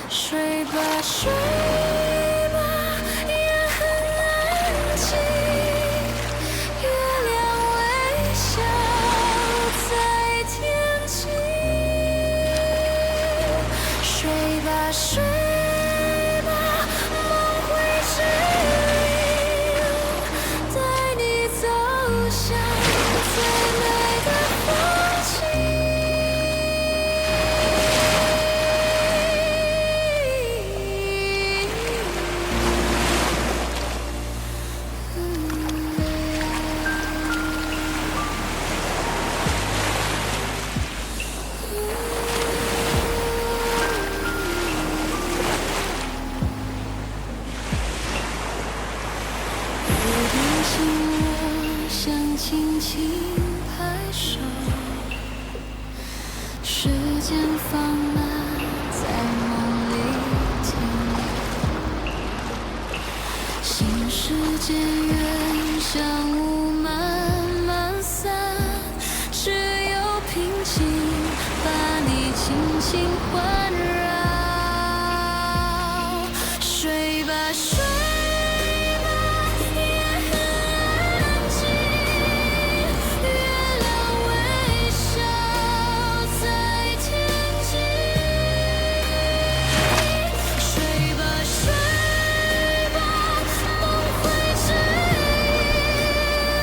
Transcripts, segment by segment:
睡吧，睡吧，夜很安靜，月亮微笑在天際。睡吧，睡吧，夢會指引，帶你走向最美的風景。雨點輕落，想輕輕拍手，時間放慢，在夢裡停留。心事漸遠，像霧慢慢散，只有平靜把你輕輕環繞。睡吧，睡吧，夜很安靜，月亮微笑在天際。睡吧，睡吧，夢會指引，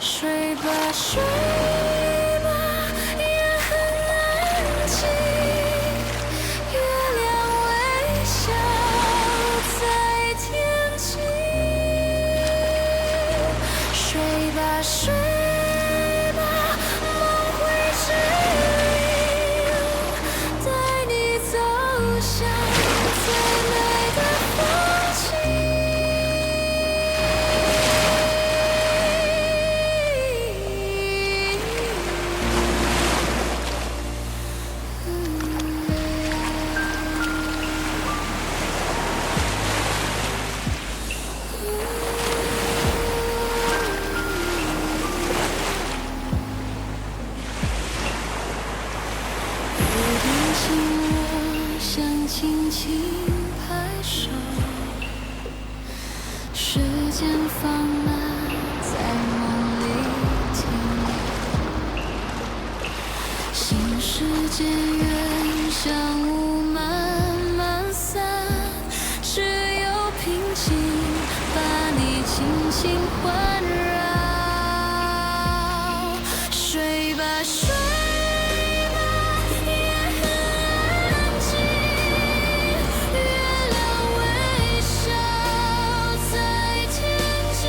睡吧，睡吧，夜很安靜。月亮微笑在天際。睡吧，睡吧，夢會指引，帶你走向最美的風景。雨點輕落，想輕輕拍手。時間放慢，在夢裡停留。新世界遠，像霧慢慢散，只有平靜把你輕輕環繞。睡吧，睡吧，夜很安靜。月亮微笑在天際。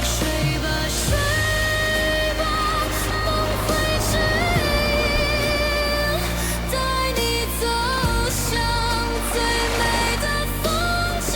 睡吧，睡吧，夢會指引，帶你走向最美的風景。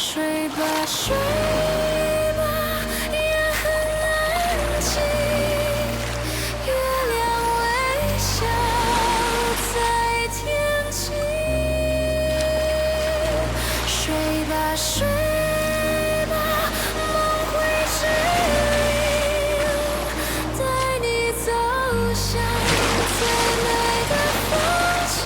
睡吧，睡吧，夜很安靜，月亮微笑在天際。睡吧，睡吧，夢會指引，帶你走向最美的風景。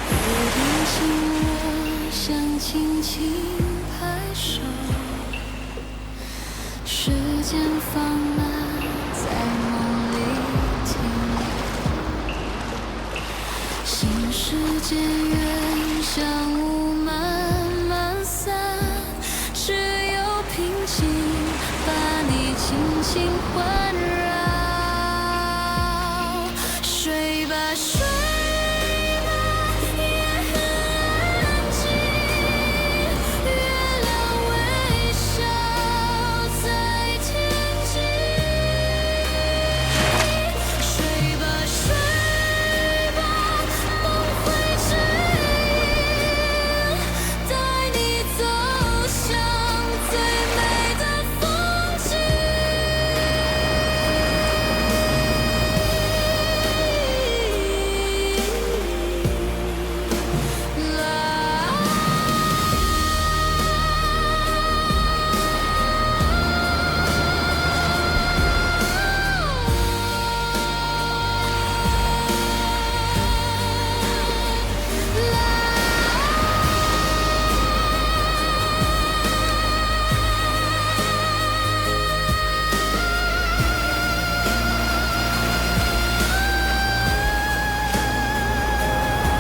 雨點輕落，想輕輕拍手。時間放慢，在夢裡停留。新世界遠，像霧慢慢散，只有平靜把你輕輕環繞。睡吧，睡吧，夜很安靜，月亮微笑在天際。睡吧，睡吧，夢會指引，帶你走向最美的風景。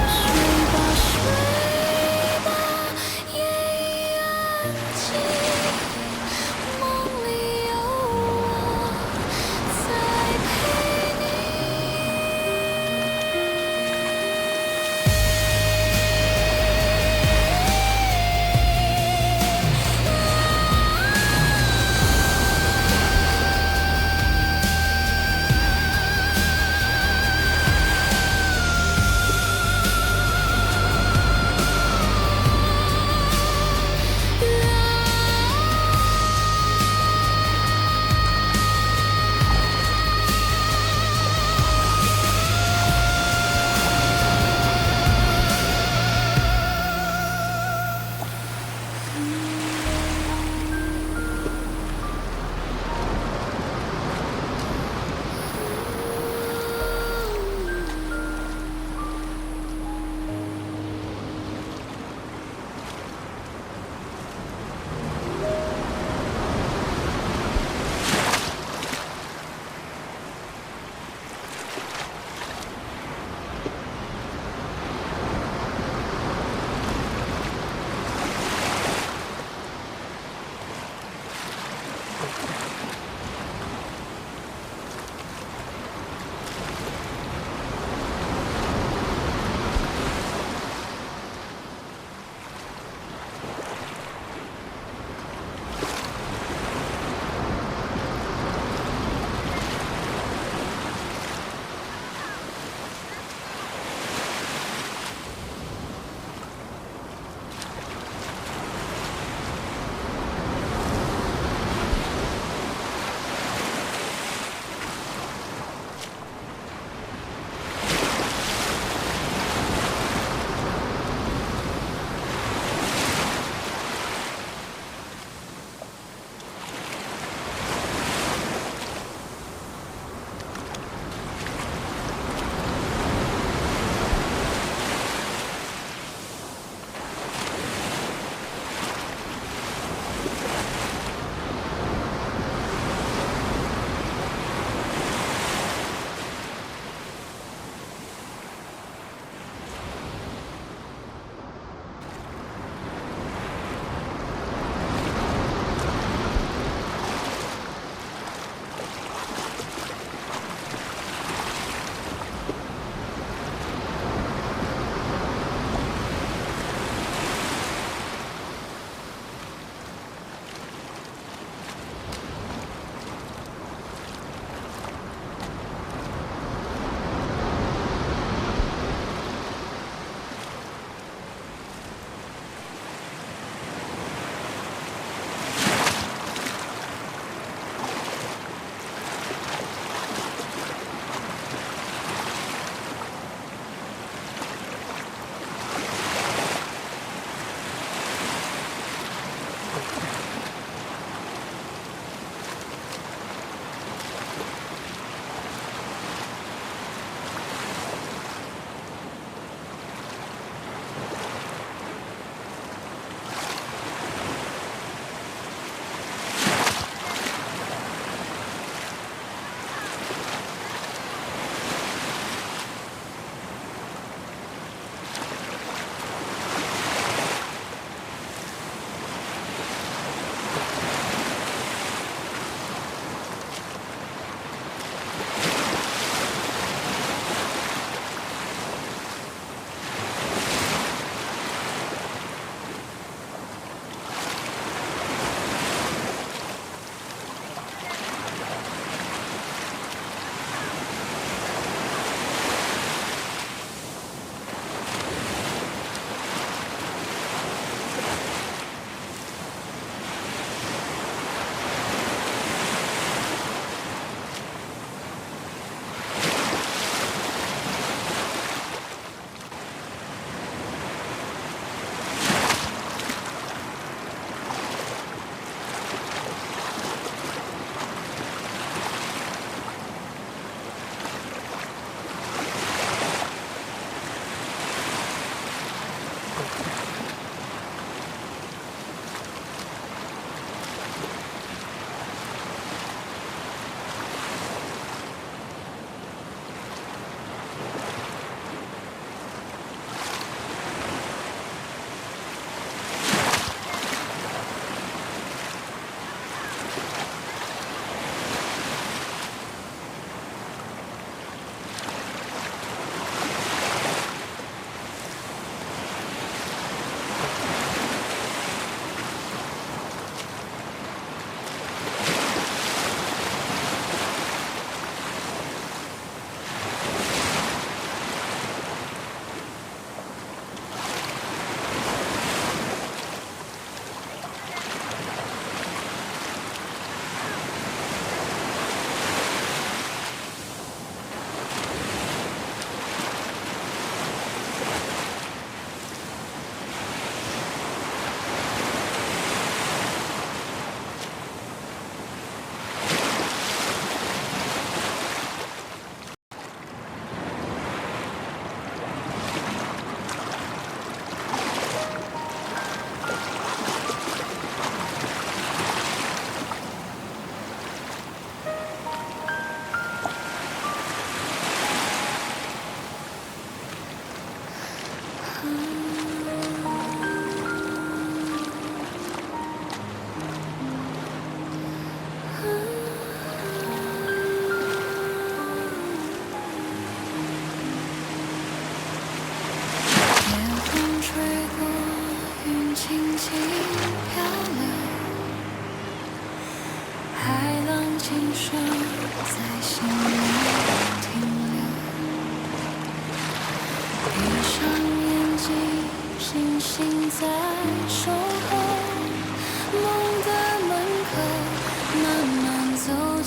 睡吧，睡吧，夜已安靜，夢裡有我在陪你。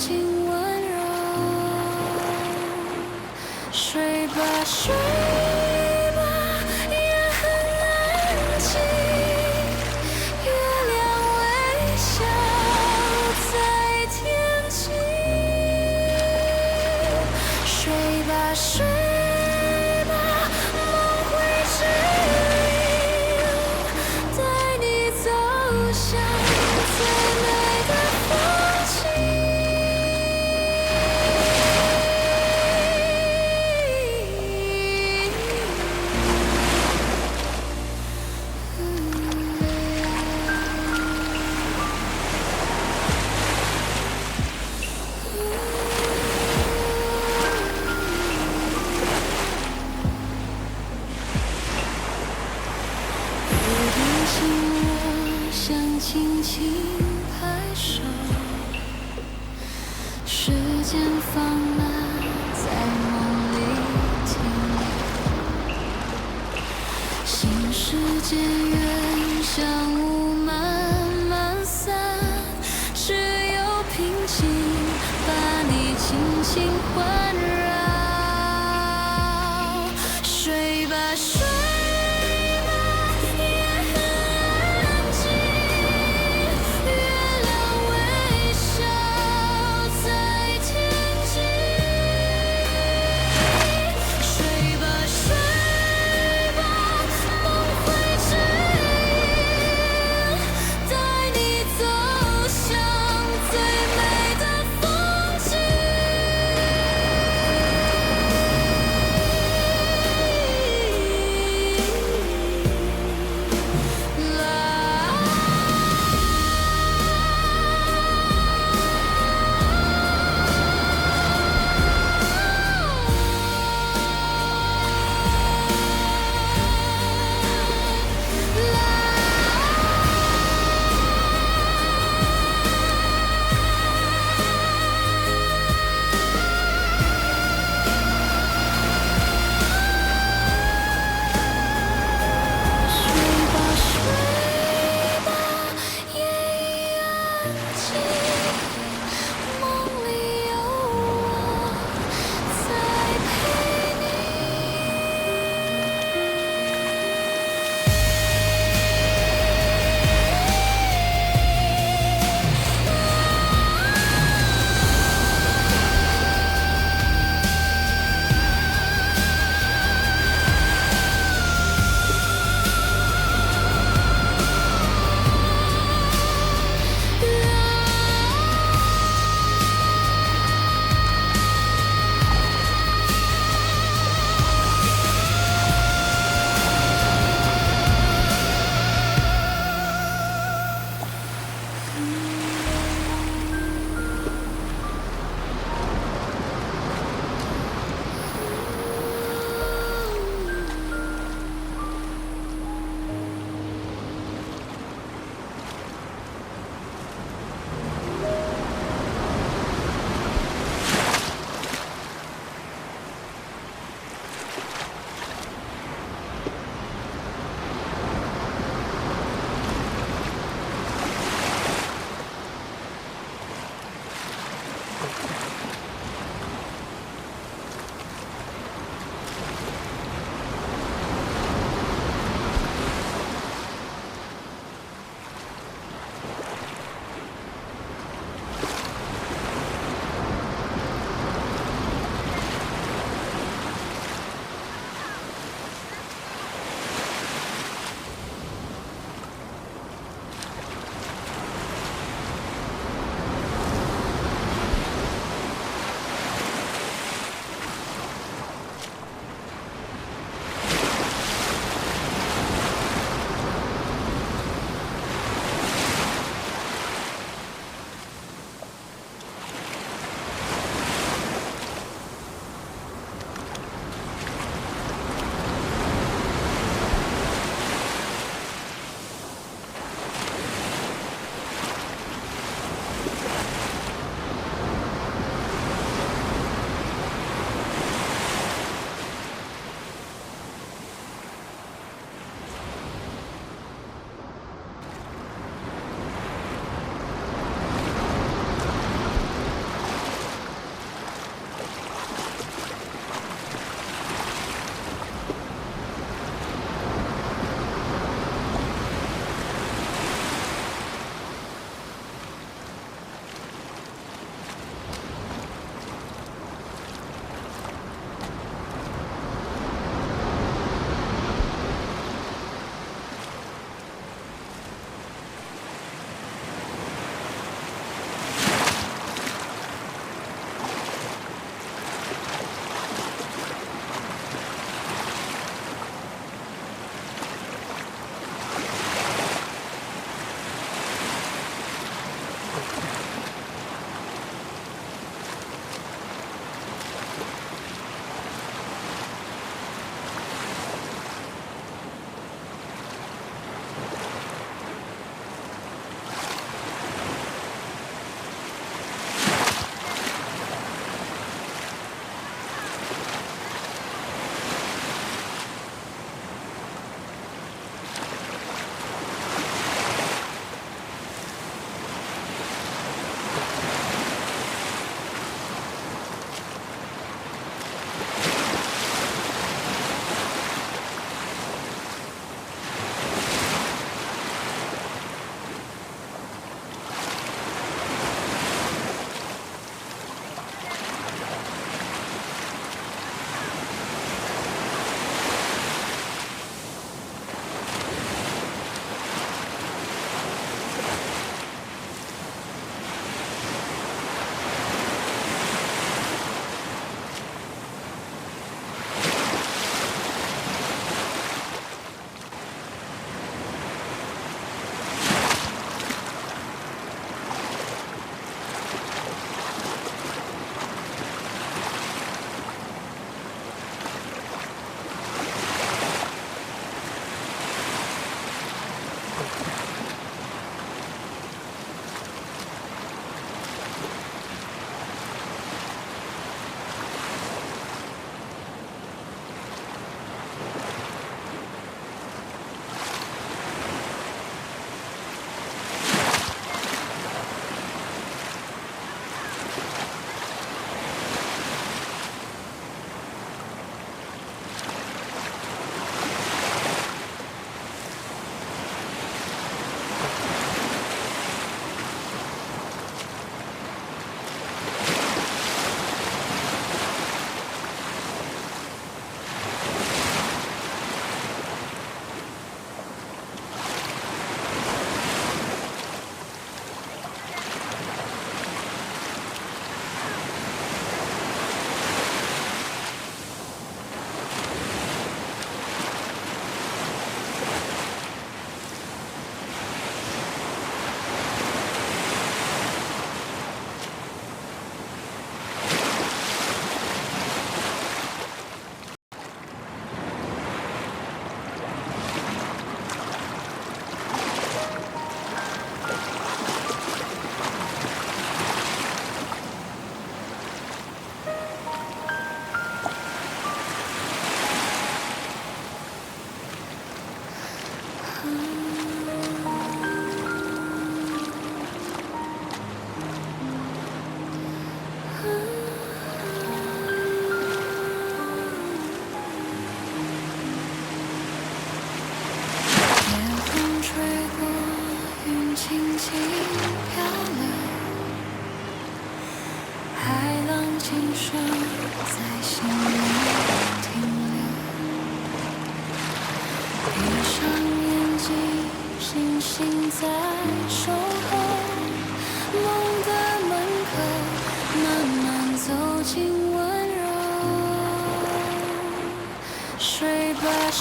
盡溫柔。睡吧，睡吧，夜很安靜，月亮微笑在天際。睡吧，睡吧，夢會指引，帶你走向最美的風景。雨點輕落，想輕輕拍手。時間放慢，在夢裡停留。心事漸遠，像霧慢慢散，只有平靜把你輕輕環繞。睡吧，睡吧，夜很安靜，月亮微笑在天際。睡吧，睡吧，夢會指引，帶你走向最美的風景。睡吧，睡吧，夜已安靜，夢裡有我在陪你。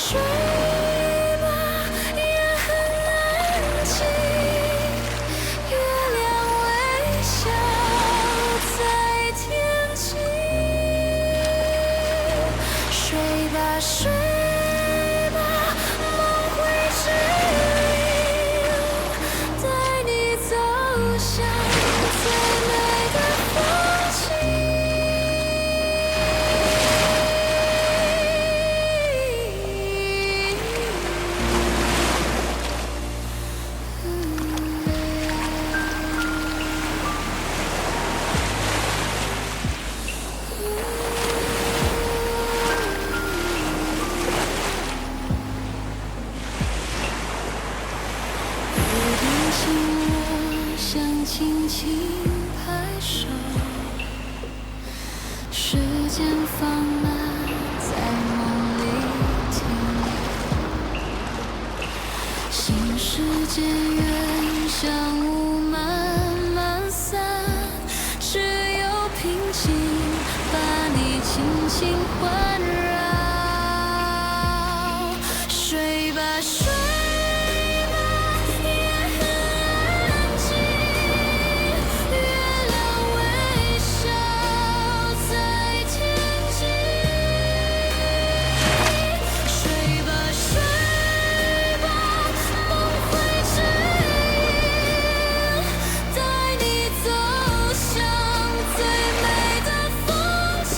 睡吧，夜很安靜，月亮微笑在天際。睡吧，睡吧，夢會指引，帶你走向最美的風景。雨點輕落，想輕輕拍手，時間放慢，在夢裡停留。新世界遠，像霧慢慢散，只有平靜把你輕輕環繞。睡吧，睡吧，夜很安靜，月亮微笑在天際。睡吧，睡吧，夢會指引，帶你走向最美的風景。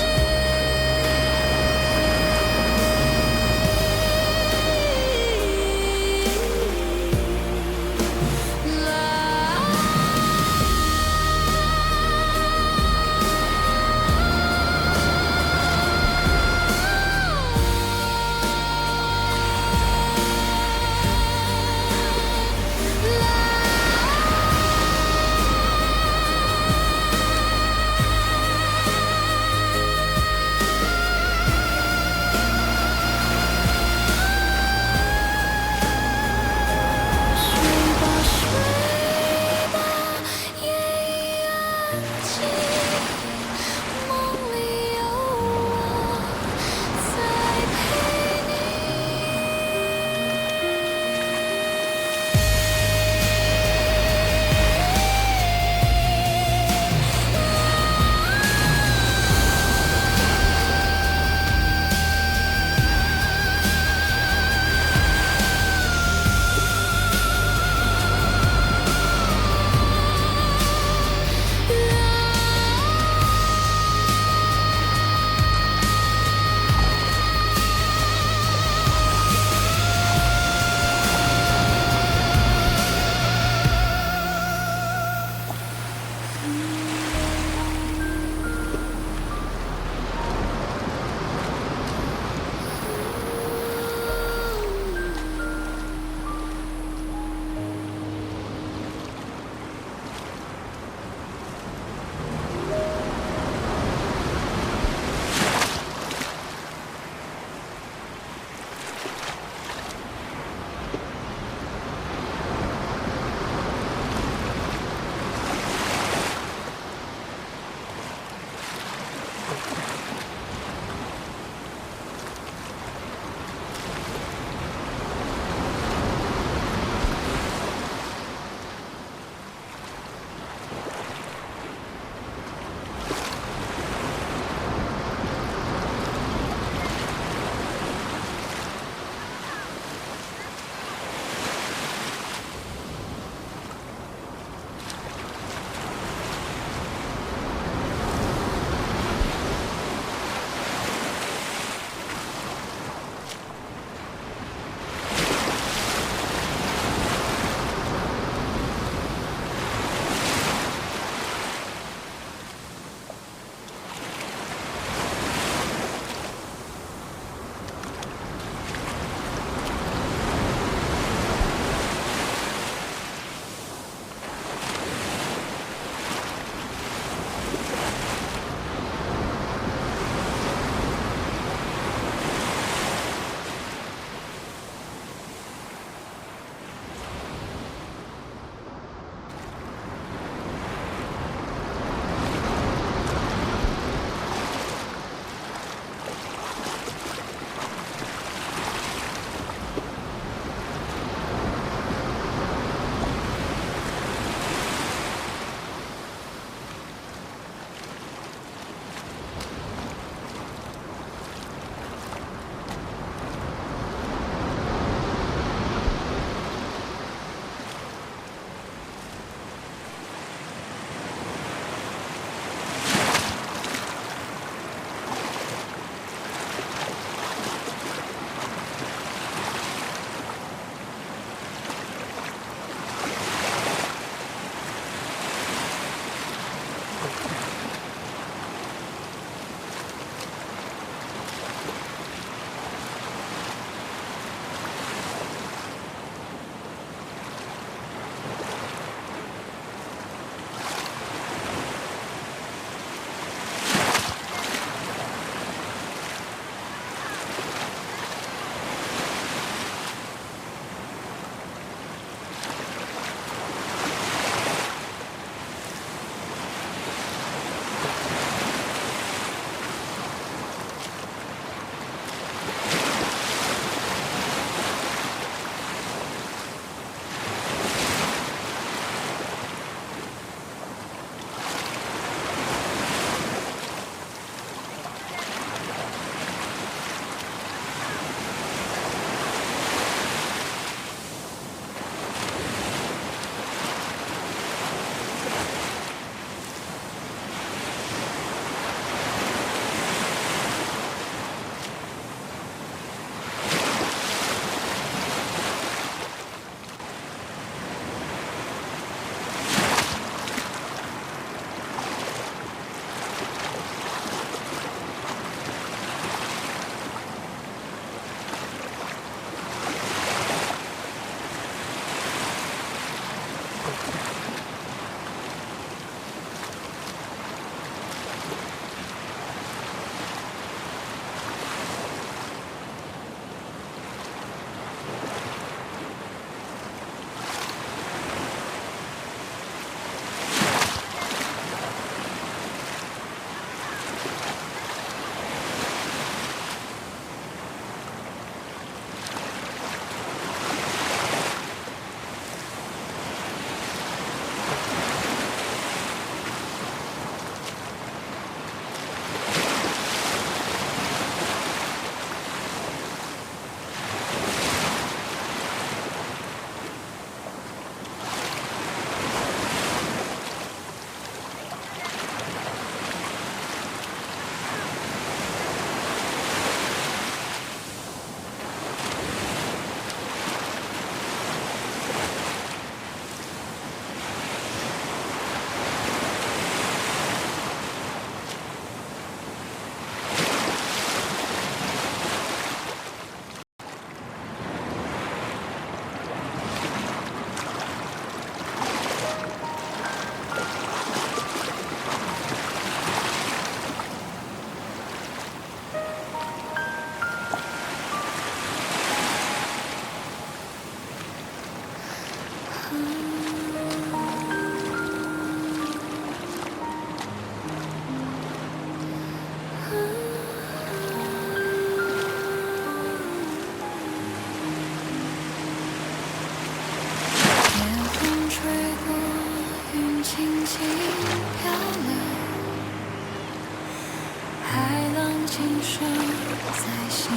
在心裡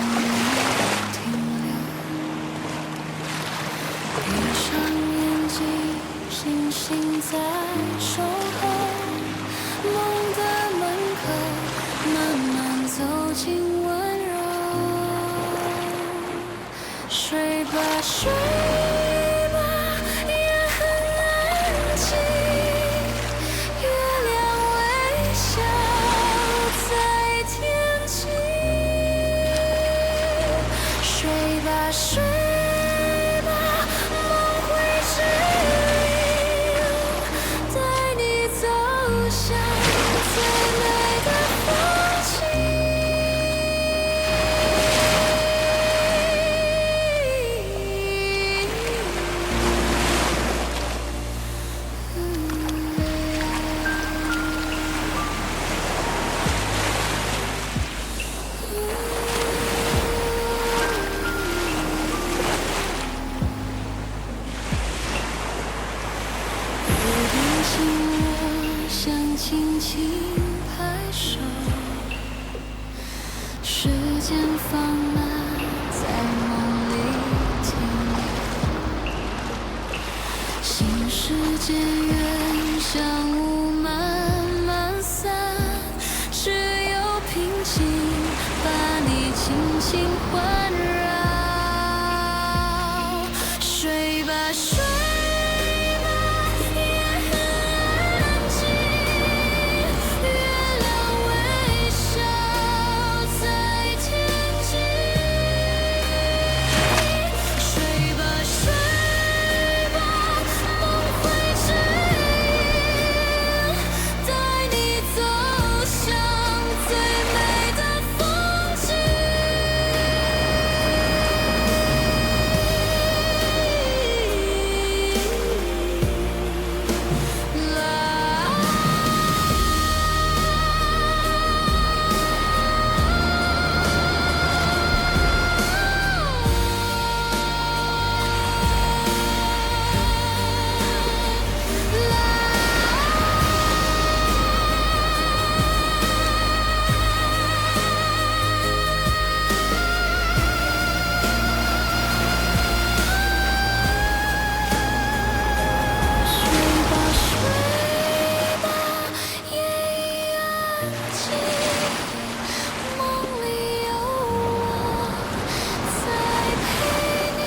停留。閉上眼睛，星星在守候，夢的門口，慢慢走進溫柔。睡吧，睡吧，夜很安靜，月亮微笑在天際。睡吧，睡吧，夢會指引，帶你走向最美的風景。別擔心，我想輕輕拍手，時間放慢，在夢裡停留。新世界遠，像霧慢慢散，只有平靜把你輕輕環繞。睡吧，睡吧，夜很安靜，月亮微笑在天際。睡吧，睡吧，夢會指引，帶你走向最美的風景。睡吧，睡吧，夜已安靜，夢裡有我在陪你。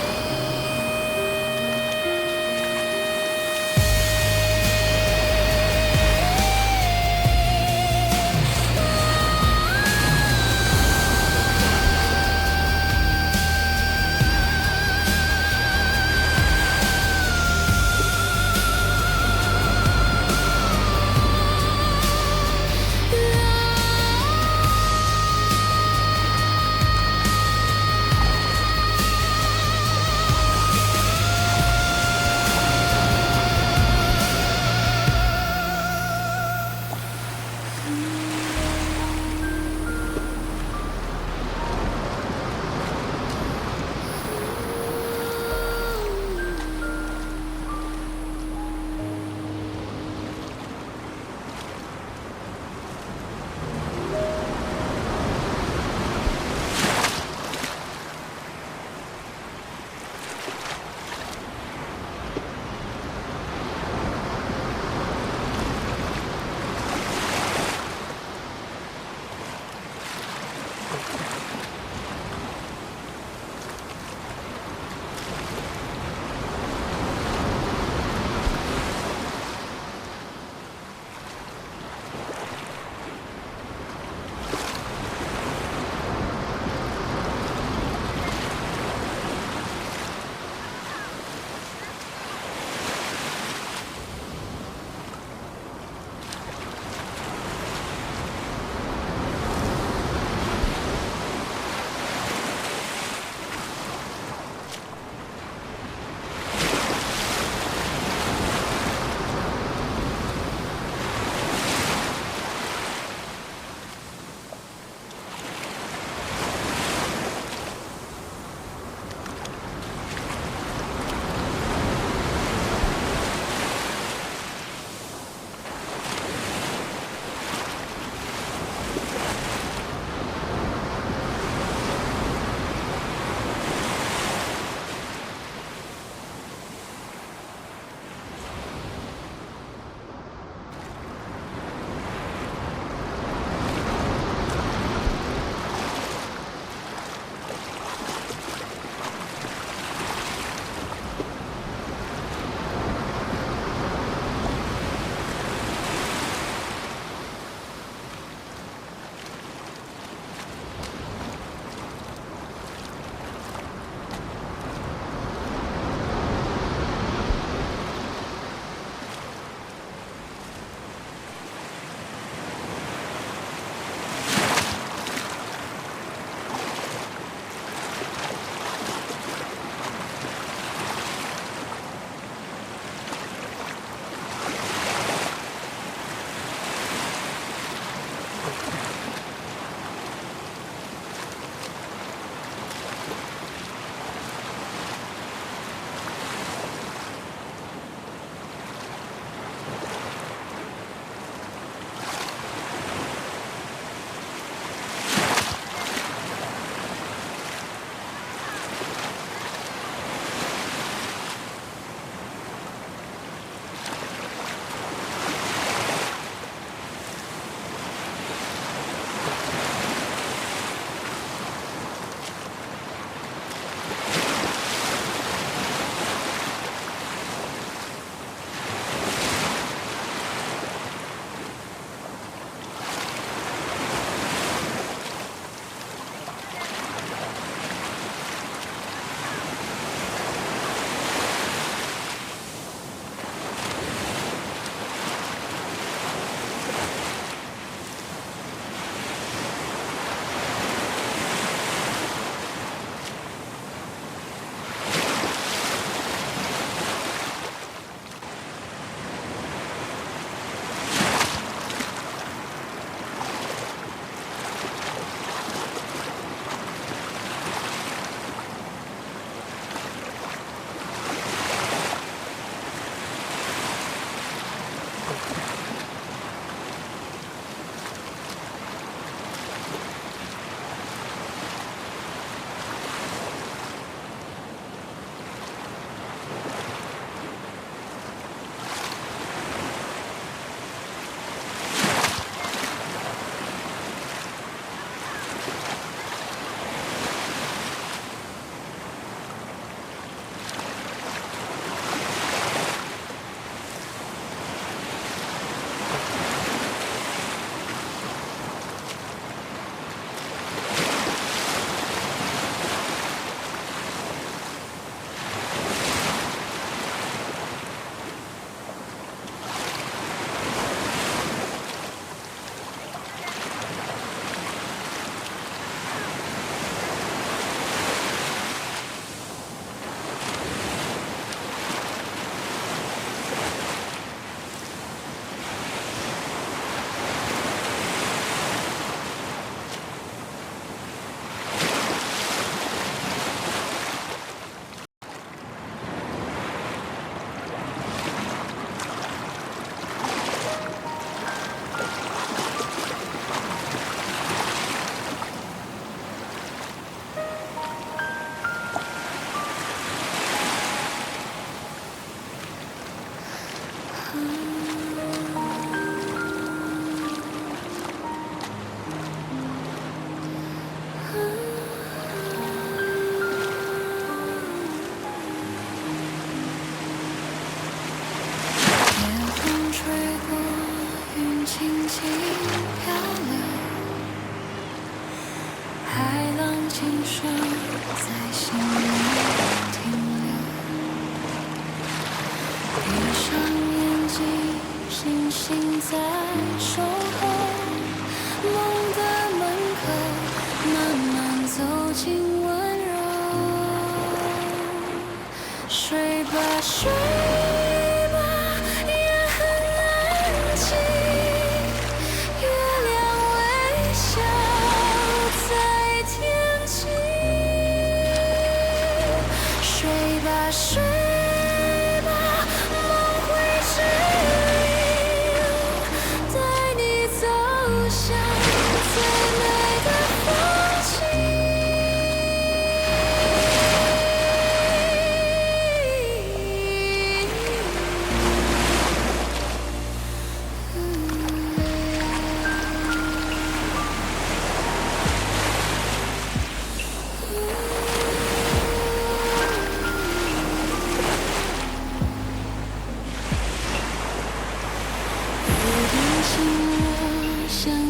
啦。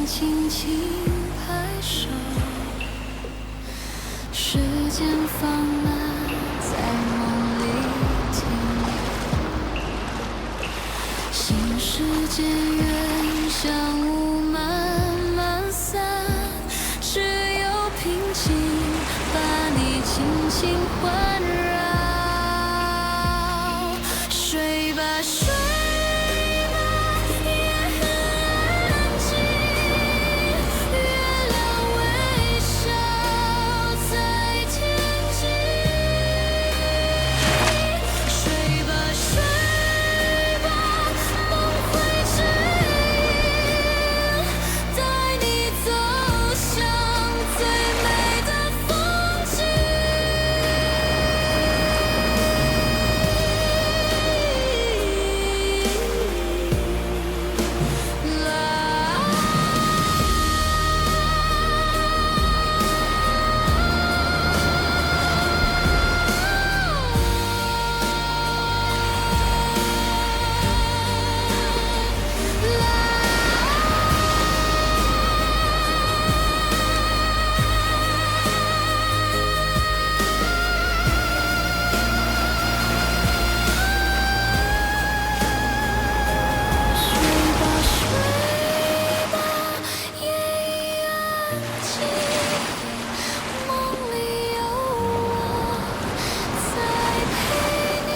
輕輕拍手。時間放慢，在夢裡停留。新世界遠，像霧慢慢散，只有平靜把你輕輕環繞。睡吧，睡吧，夜很安靜，月亮微笑在天際。睡吧，睡吧，夢會指引，帶你走向最美的風景。睡吧，睡吧，夜已安靜，夢裡有我在陪你。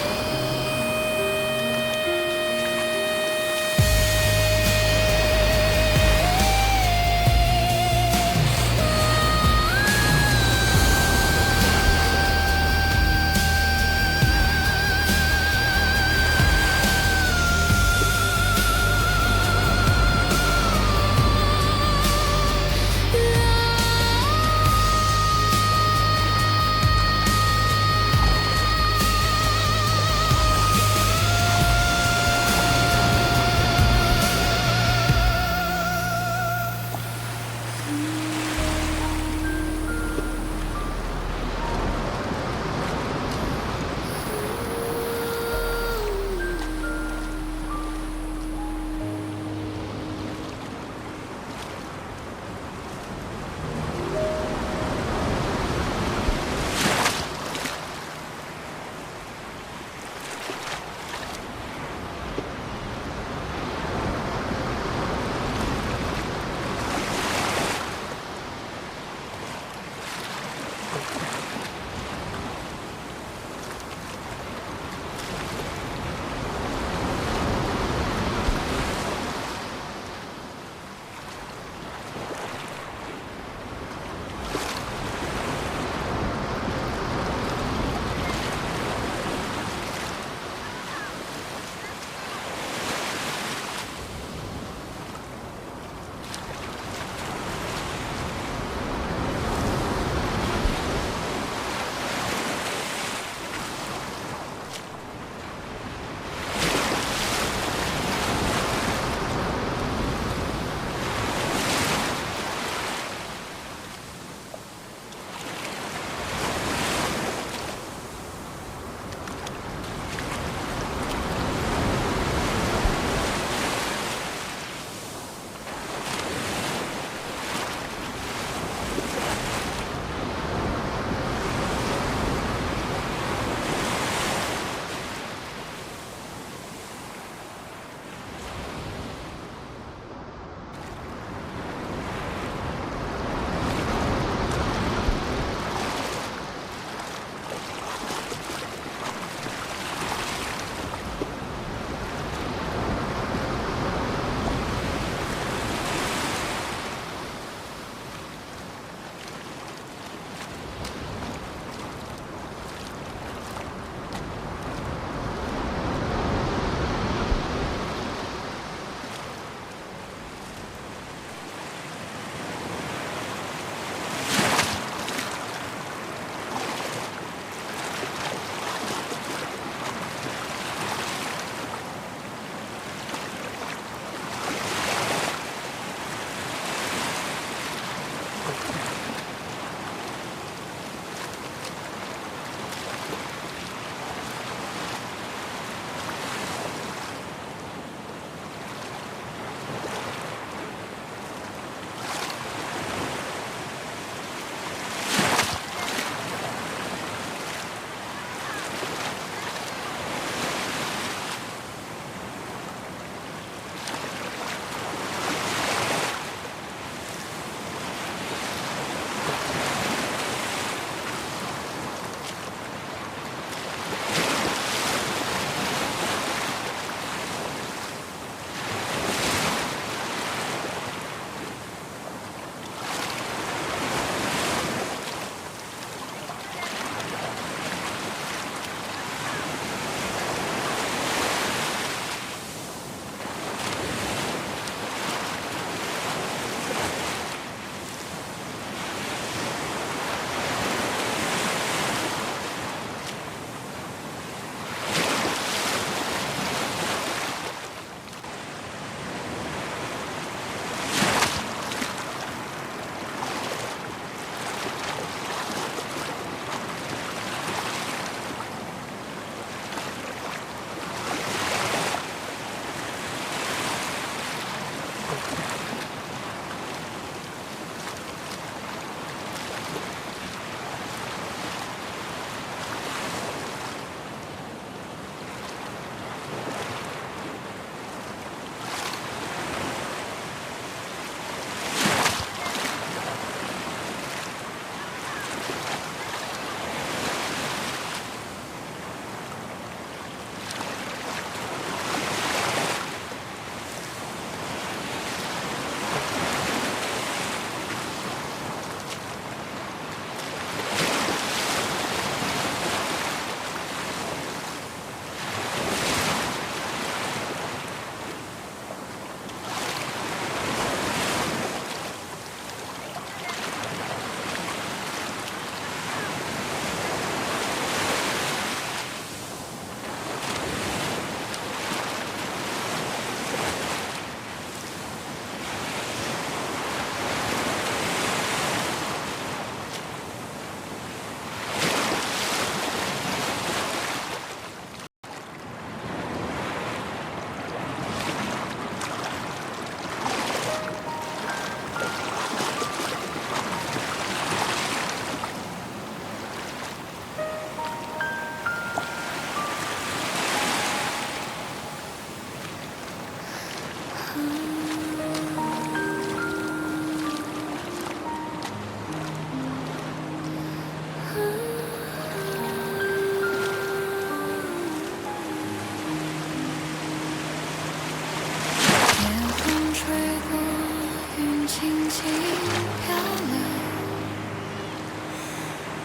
輕飄流，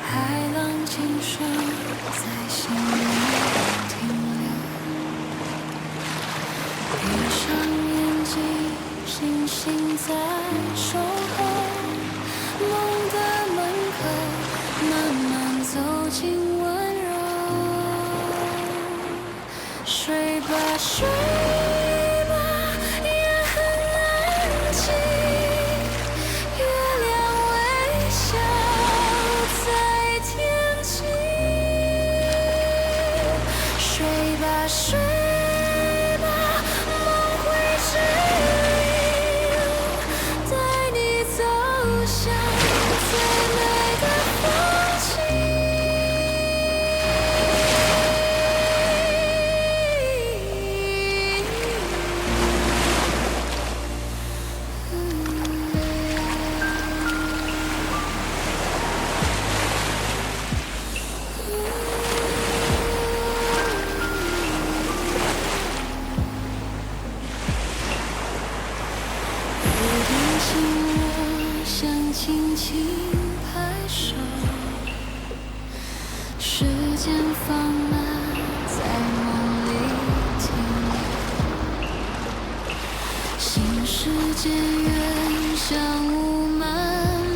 海浪輕聲在心裡停留。閉上眼睛，星星在守候，夢的門口，慢慢走進溫柔。睡吧，睡吧，夜很安靜，月亮微笑在天際。睡吧，睡吧，夢會指引，帶你走向最美的風景。有點心我想輕輕拍手，時間放慢在夢裡停留，新世界遠像霧慢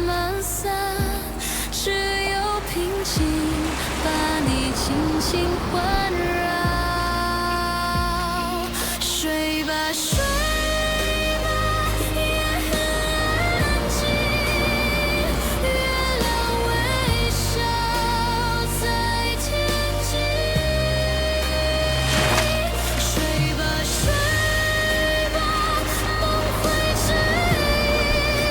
慢散，只有平靜把你輕輕環繞。睡吧，睡吧，夜很安靜，月亮微笑在天際。睡吧，睡吧，夢會指引，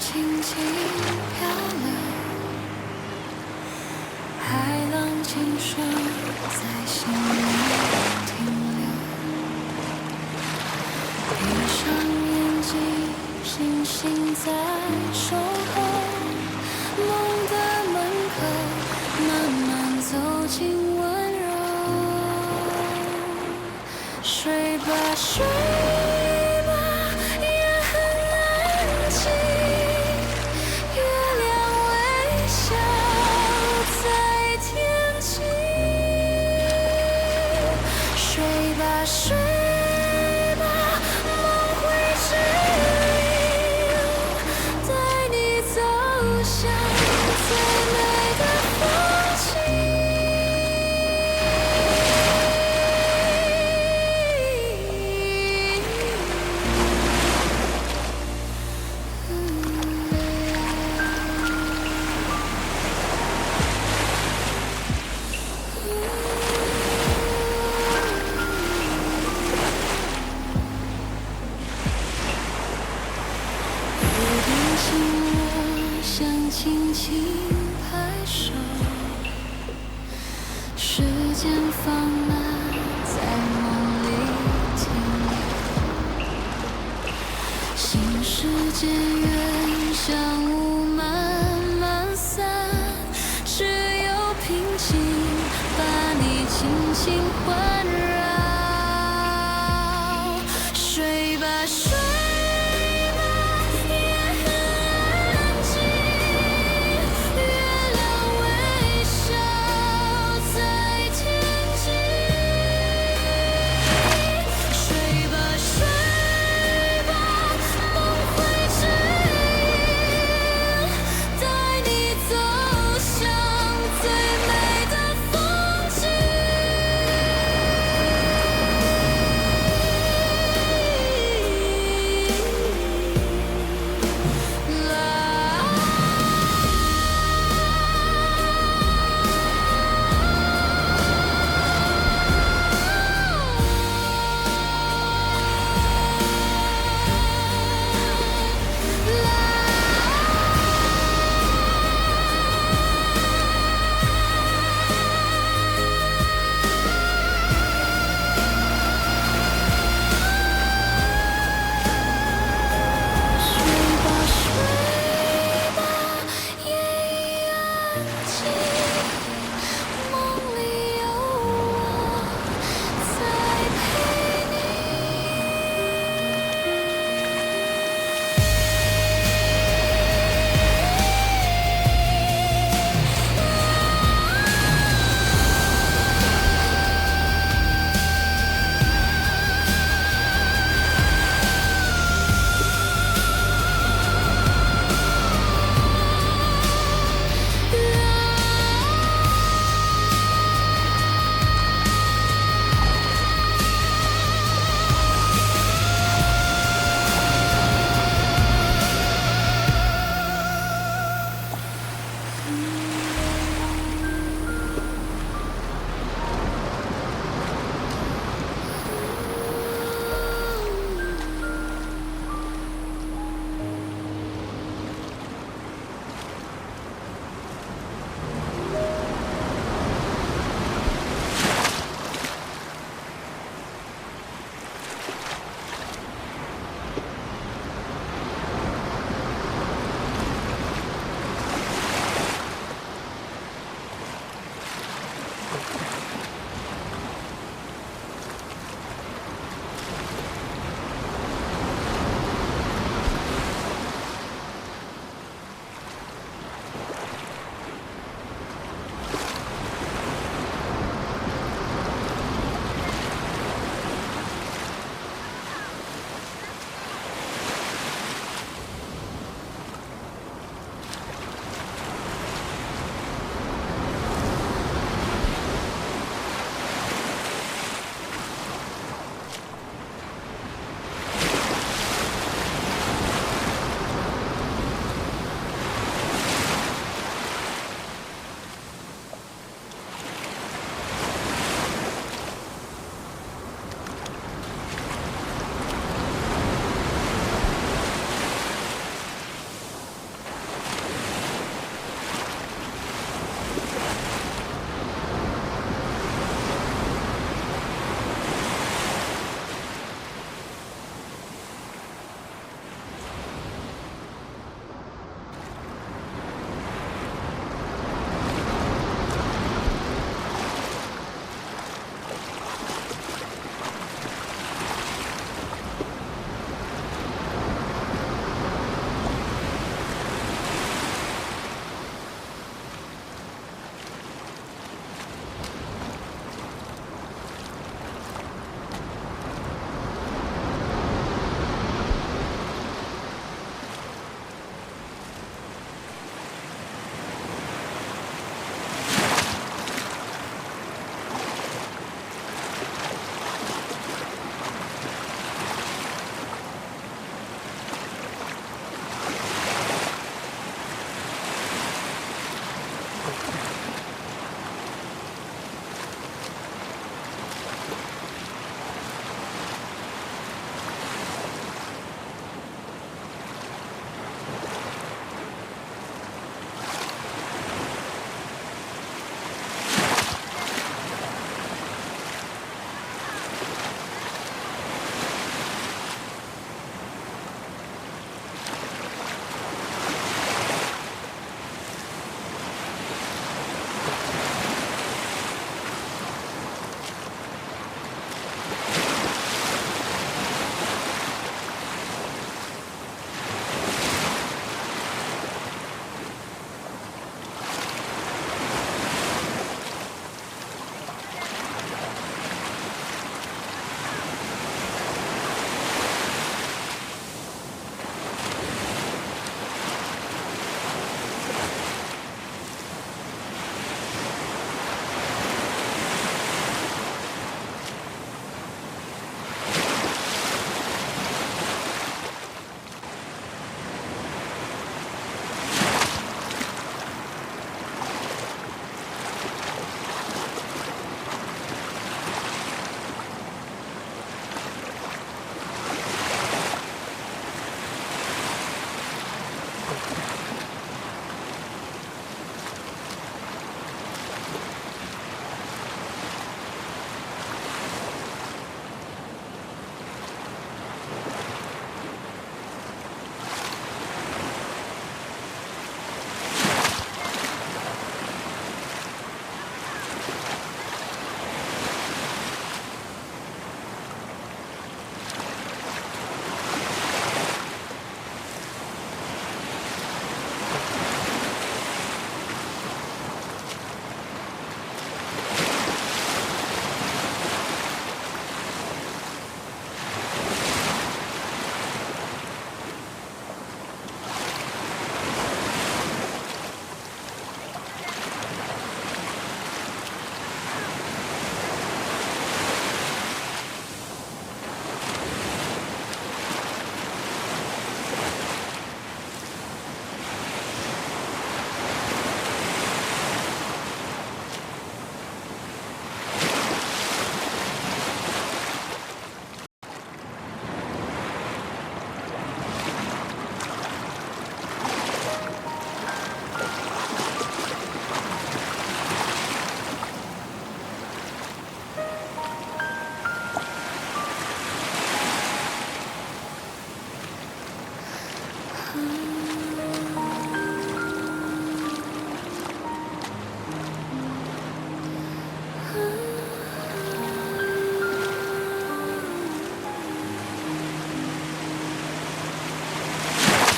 輕輕飄流，海浪輕聲在心裡停留。閉上眼睛，星星在守候，夢的門口，慢慢走進溫柔。睡吧，睡吧，夜很安靜，月亮微笑在天際。睡吧，睡吧，夢會指引，帶你走向最美的風景。雨點輕落，想輕輕拍手，時間放慢，在夢裡停留。新世界遠，像霧慢慢散，只有平靜把你輕輕環繞。睡吧，睡吧，夜很安靜，月亮微笑在天際。睡吧，睡吧，夢會指引，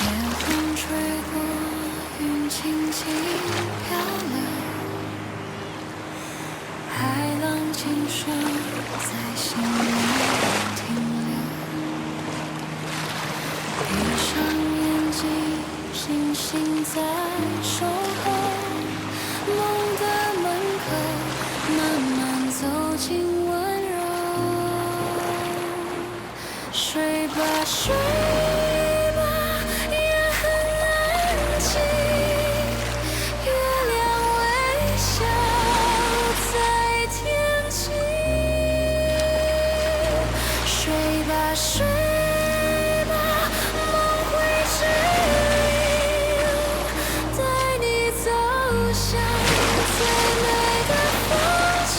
夜風吹過，雲輕輕飄流，海浪輕聲在心裡停留。閉上眼睛，星星在守候，夢的門口，慢慢走進溫柔。睡吧，睡吧，夜很安靜，月亮微笑在天際。睡吧，睡吧，夢會指引，帶你走向最美的風景。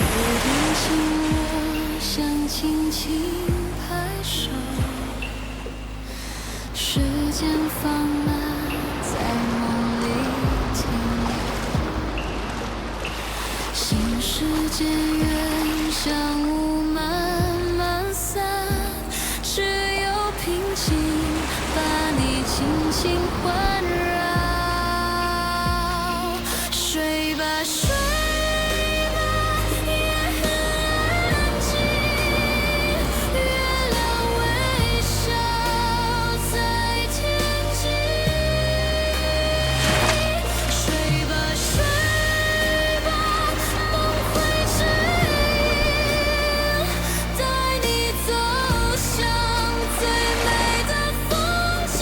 雨點輕落，想輕輕拍手，時間放慢，在夢裡停留。新世界遠，像霧慢慢散，只有平靜把你輕輕環繞。睡吧，睡吧，夜很安靜，月亮微笑在天際。睡吧，睡吧，夢會指引，帶你走向最美的風景。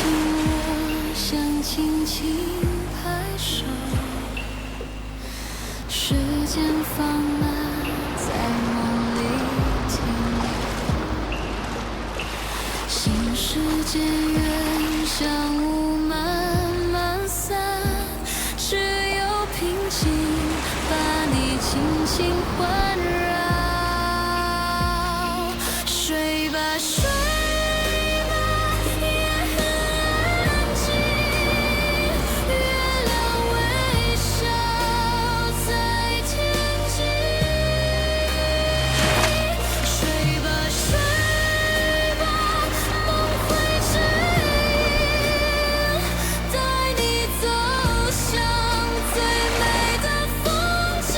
我想輕輕拍手。時間放慢，在夢裡停留。新世界遠，像霧慢慢散，只有平靜把你輕輕環繞。睡吧，睡吧，夜很安靜，月亮微笑在天際。睡吧，睡吧，夢會指引，帶你走向最美的風景。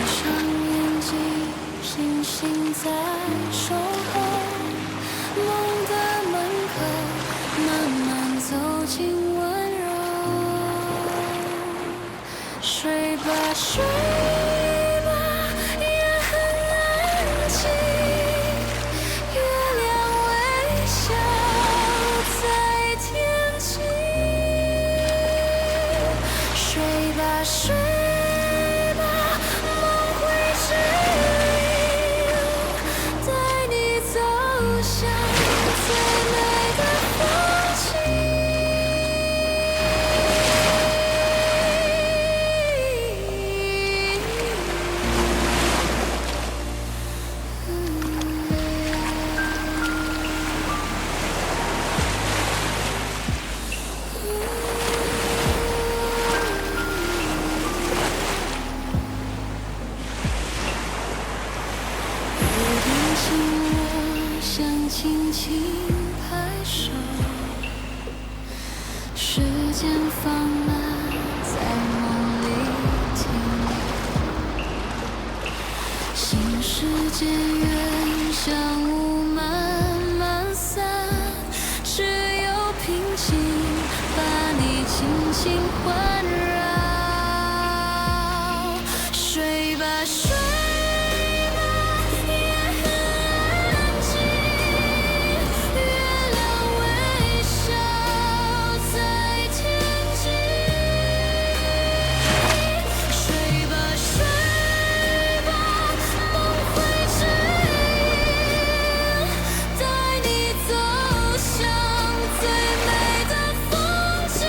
上眼睛，星星在守候，夢的門口，慢慢走進溫柔。睡吧，睡吧，夜很安靜，月亮微笑在天際。睡吧，睡吧，夢會指引，帶你走向最美的風景。有點寂寞，想輕輕拍手，時間放慢，在夢裡停留。新世界遠，像霧慢慢散，只有平靜把你輕輕環繞。睡吧，睡吧，夜很安靜，月亮微笑在天際。睡吧，睡吧，夢會指引，帶你走向最美的風景。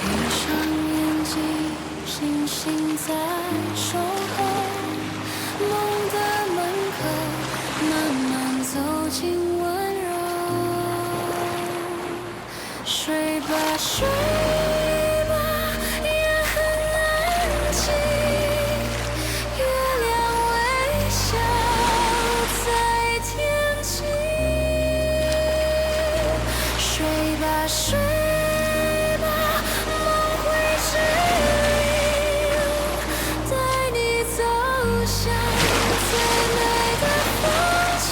閉上眼睛，星星在守候，夢的門口，慢慢走進溫柔。睡吧，睡吧，夜很安靜，月亮微笑在天際。睡吧，睡吧，夢會指引，帶你走向最美的風景。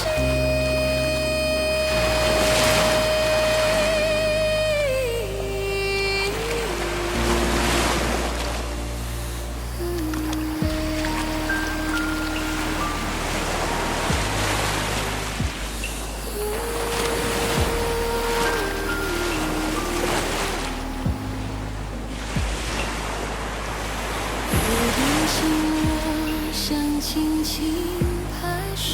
夜變輕，我想輕輕拍手，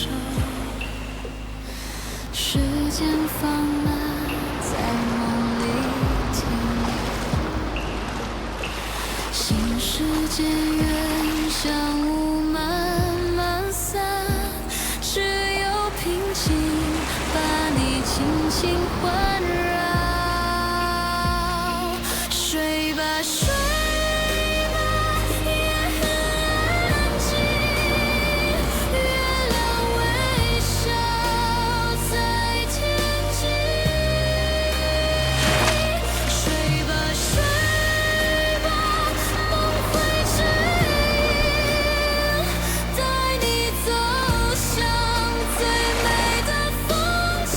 時間放慢，在夢裡停留。新世界遠，像霧慢慢散，只有平靜把你輕輕環繞。睡吧，睡吧，夜很安靜，月亮微笑在天際。睡吧，睡吧，夢會指引，帶你走向最美的風景。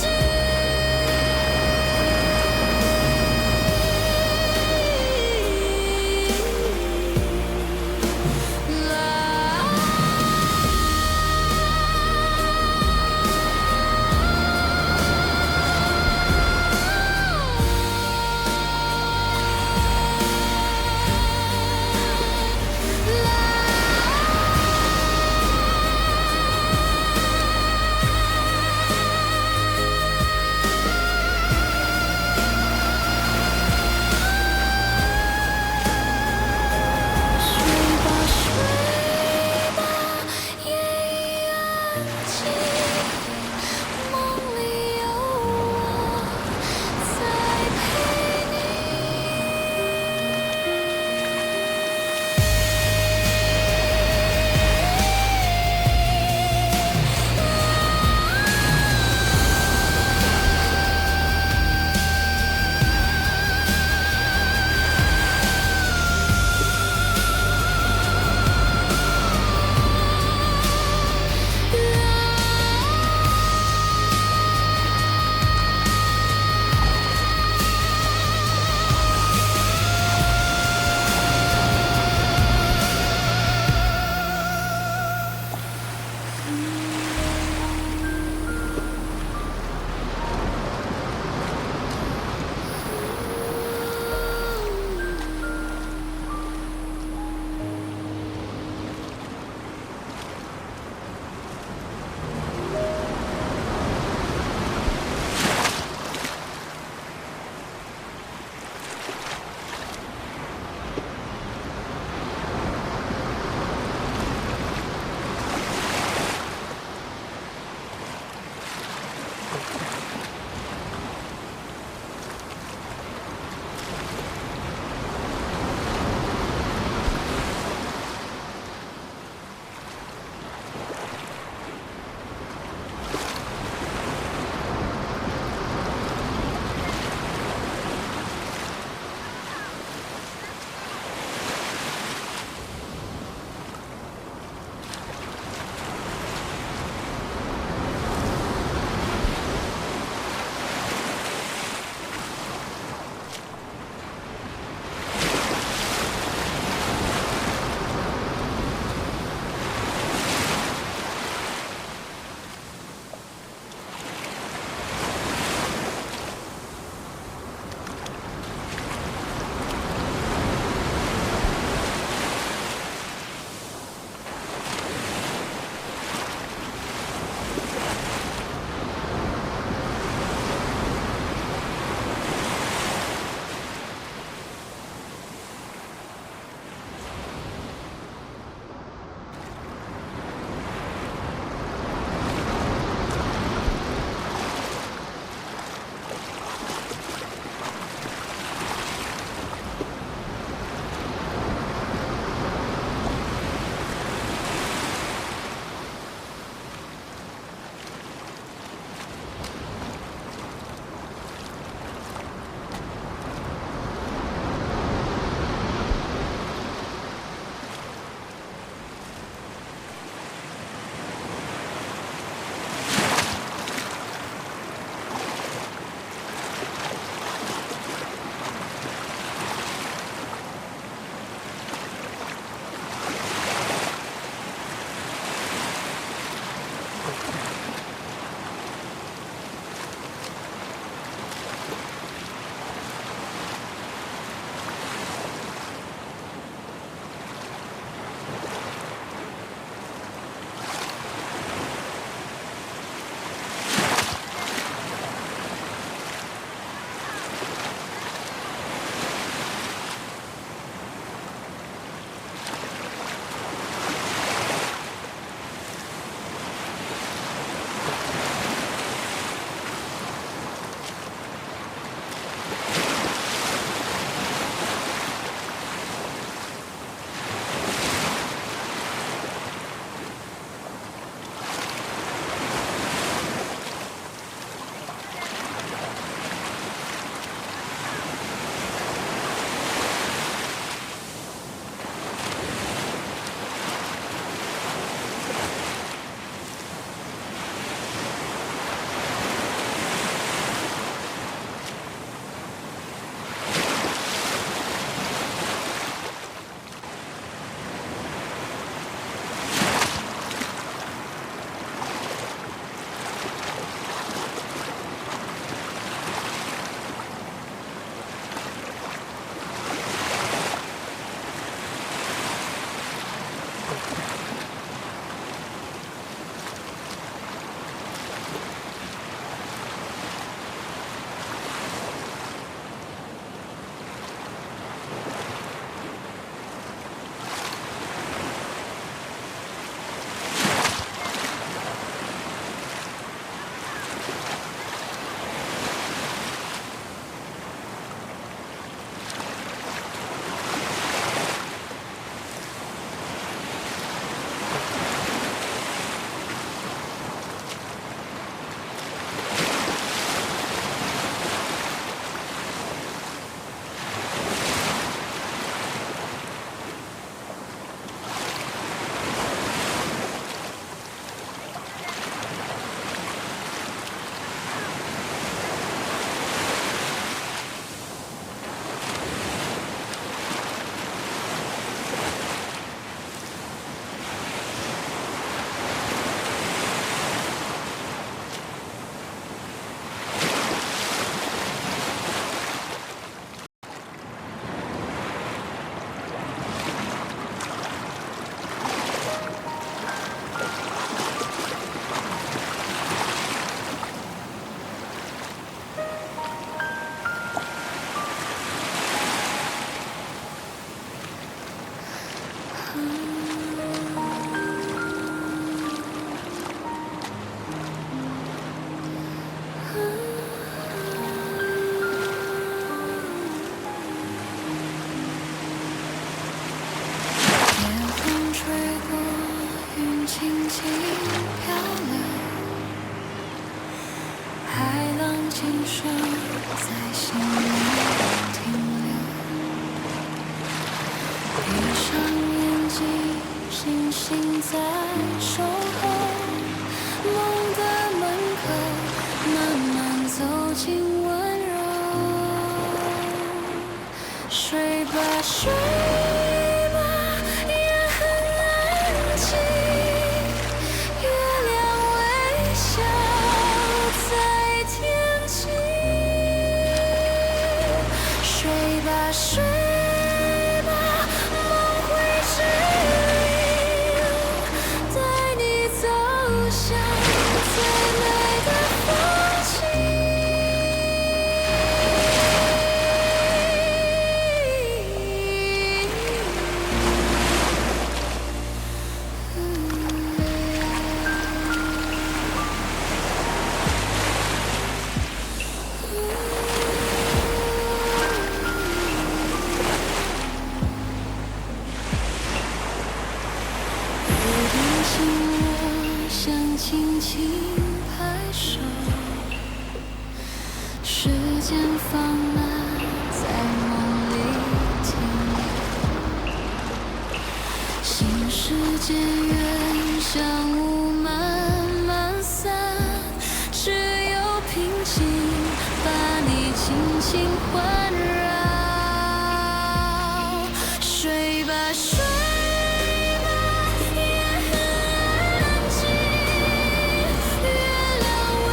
漂流，海浪輕聲在心裡停留。閉上眼睛，星星在守候，夢的門口，慢慢走進溫柔。睡吧，睡吧，夜很安靜，月亮微笑在天際。睡吧，睡吧，夢會指引，帶你走向最美的風景。雨點輕落，想輕輕拍手，時間放慢，在夢裡停留。新世界遠，像霧慢慢散，只有平靜把你輕輕環繞。睡吧，睡吧，夜很安靜，月亮微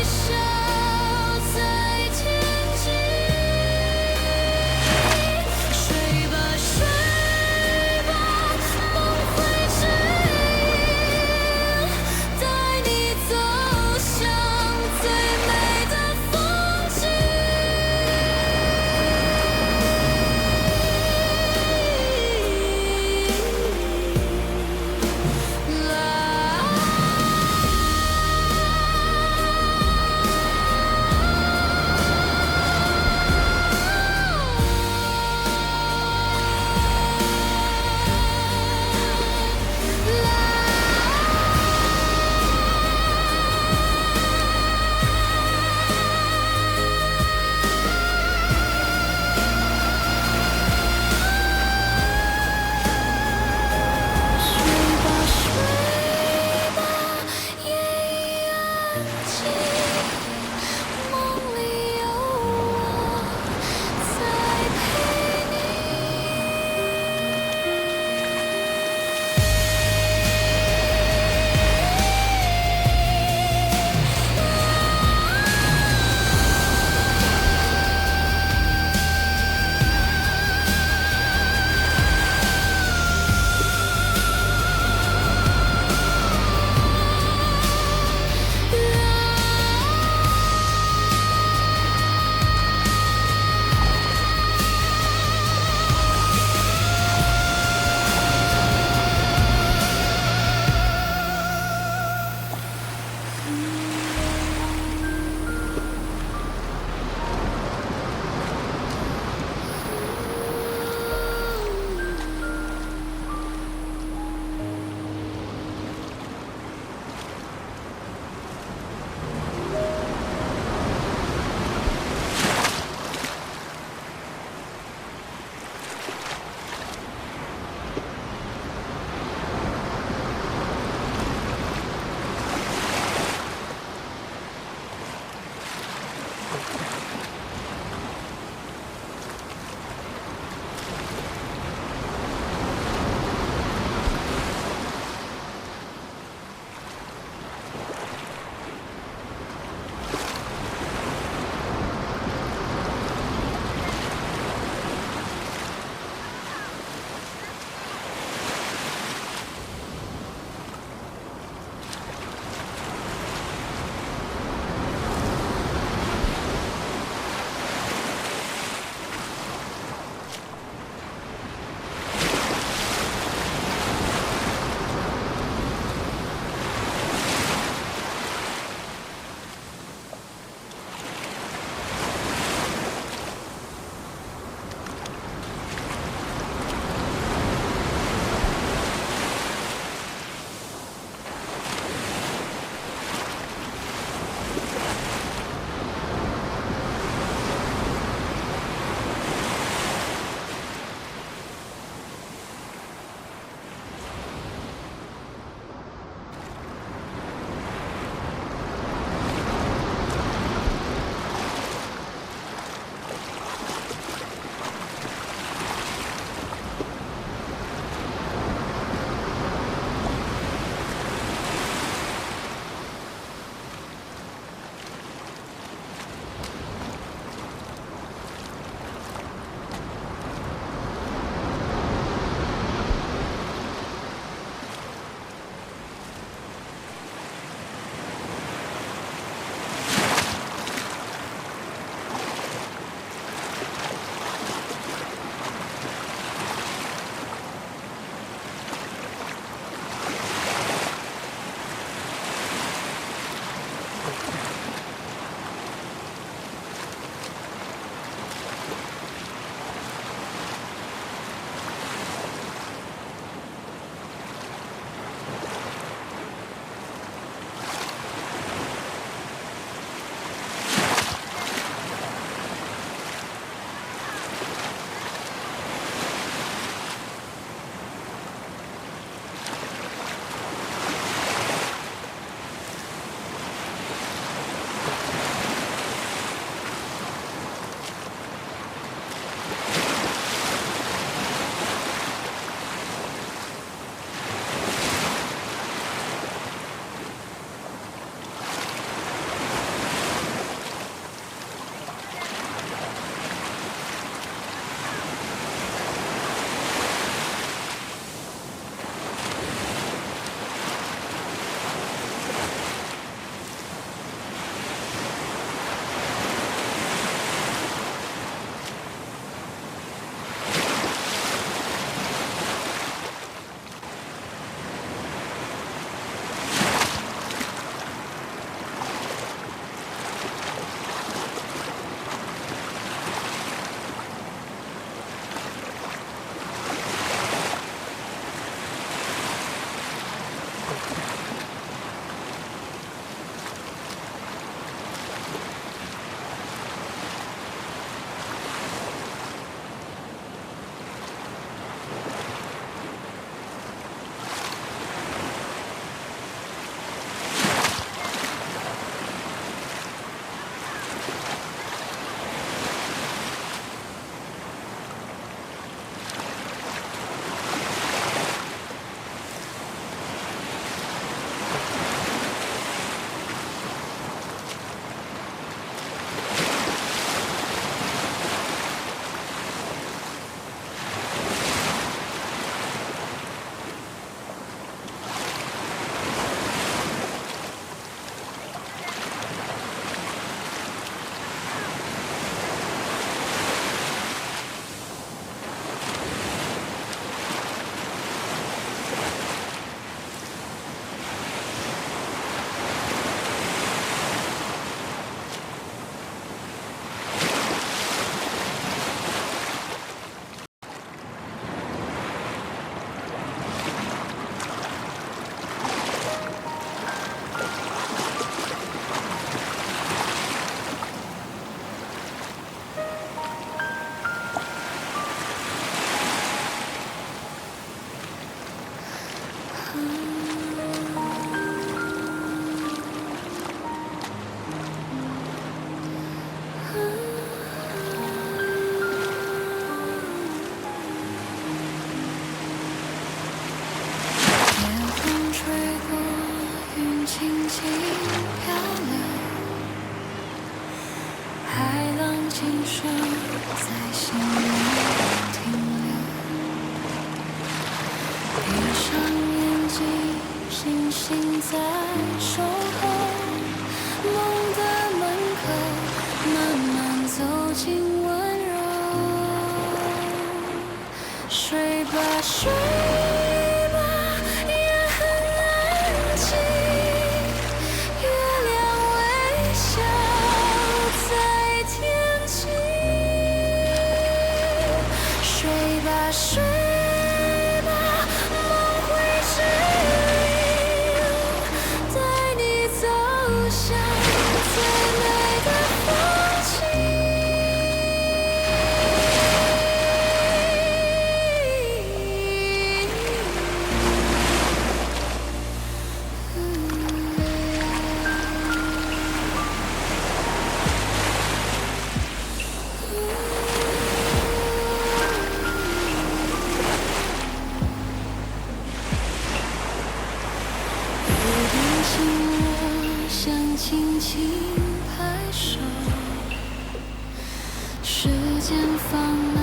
笑在天際。睡吧，睡吧，夢會指引，心在守候，夢的門口，慢慢走進溫柔。睡吧，睡吧，夜很安靜，月亮微笑在天際。睡吧，睡吧，夢會指引，帶你走向最美的風景。雨點輕落，想輕輕拍手，時間放慢，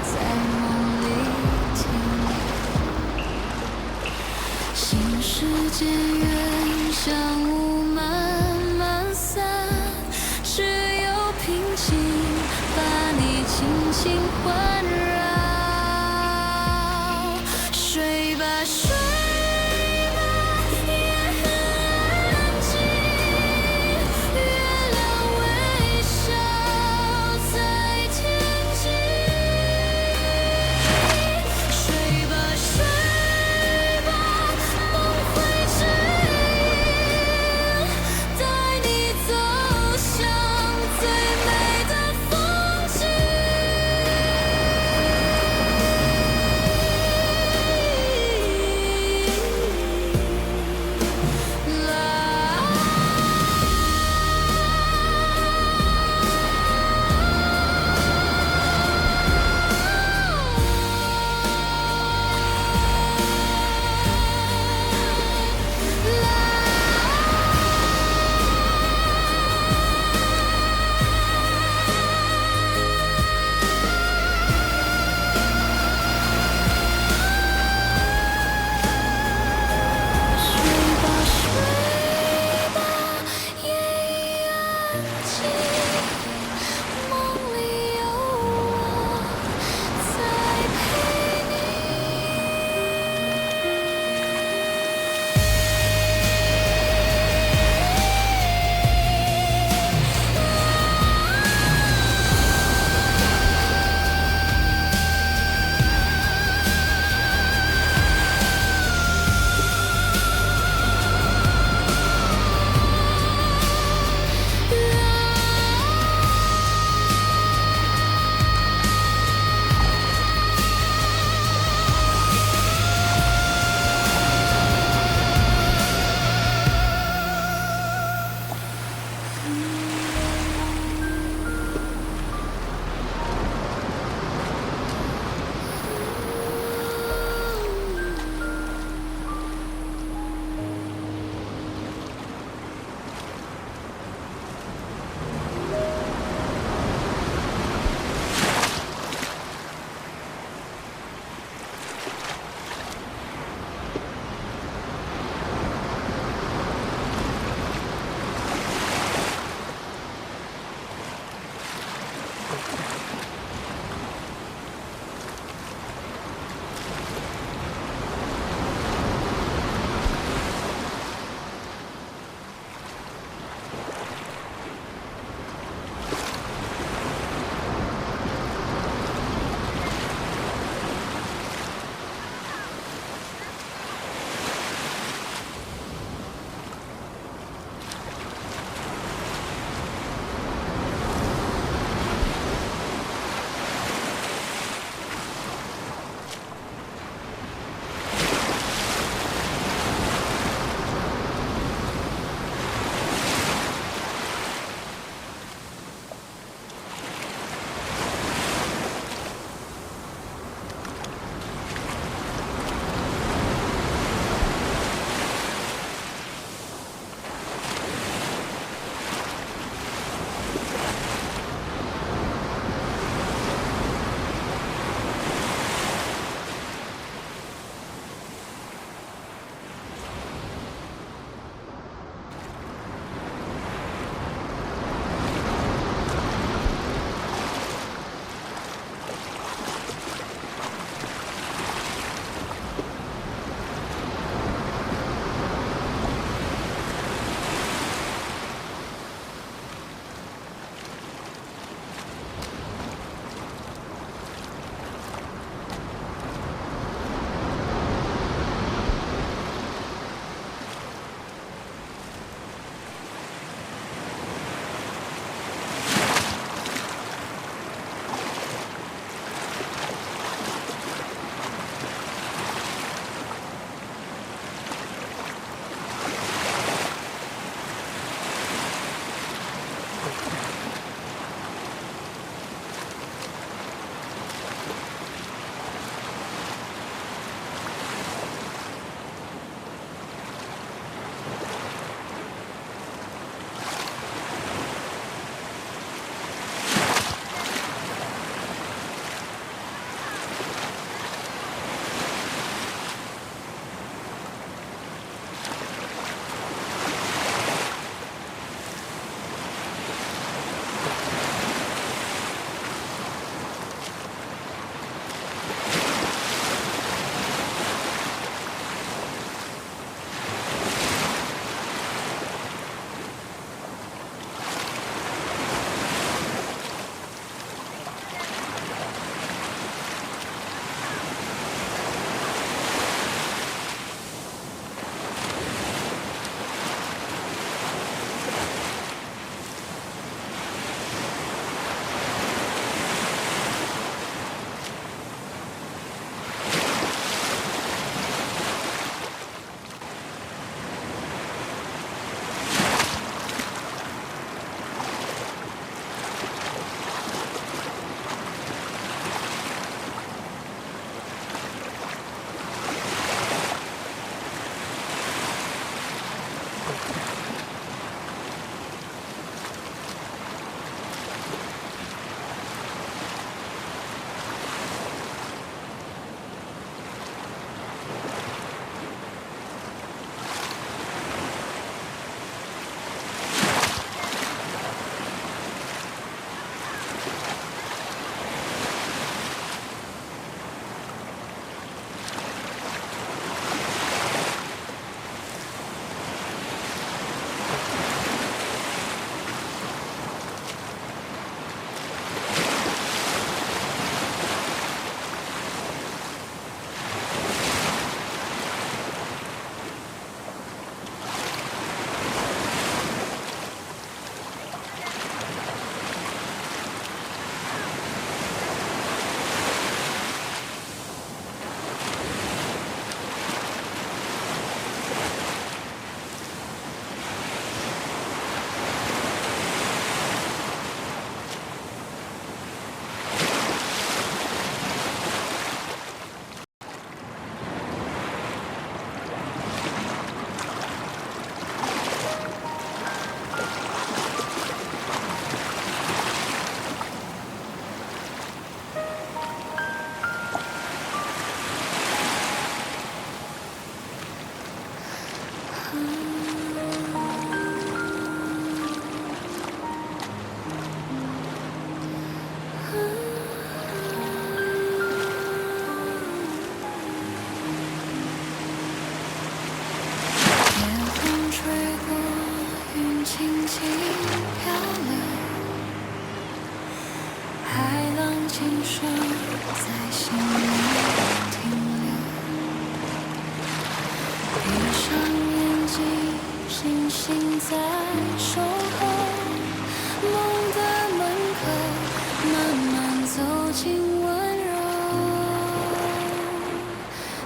在夢裡停留。新世界遠，像霧慢慢散，只有平靜把你輕輕環繞。睡吧，睡吧，夜很安靜，月亮微笑在天際。睡吧，睡吧，夢會指引，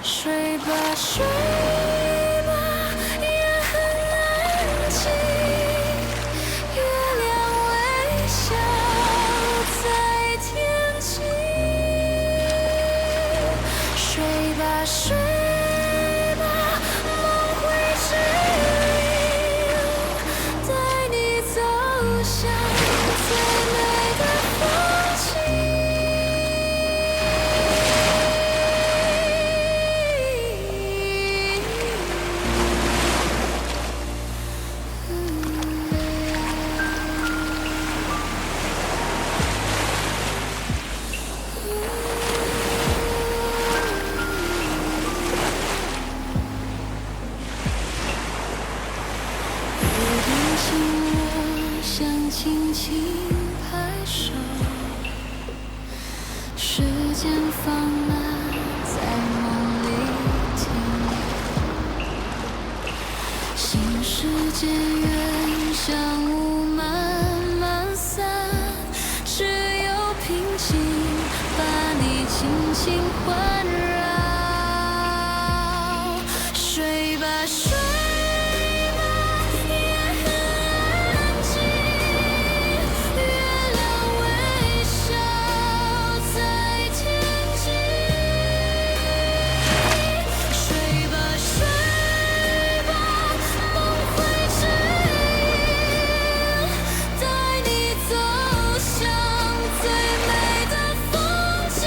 睡吧，睡吧，夜很安靜。月亮微笑在天際。睡吧，睡吧，夢會指引，帶你走向最美的風景。有點情，我想輕輕拍手。時間放慢，在夢裡停留。新世界遠，像霧慢慢散，只有平靜把你輕輕環繞。睡吧，睡吧，夜很安靜。月亮微笑在天際。睡吧，睡吧，夢會指引，帶你走向最美的風景。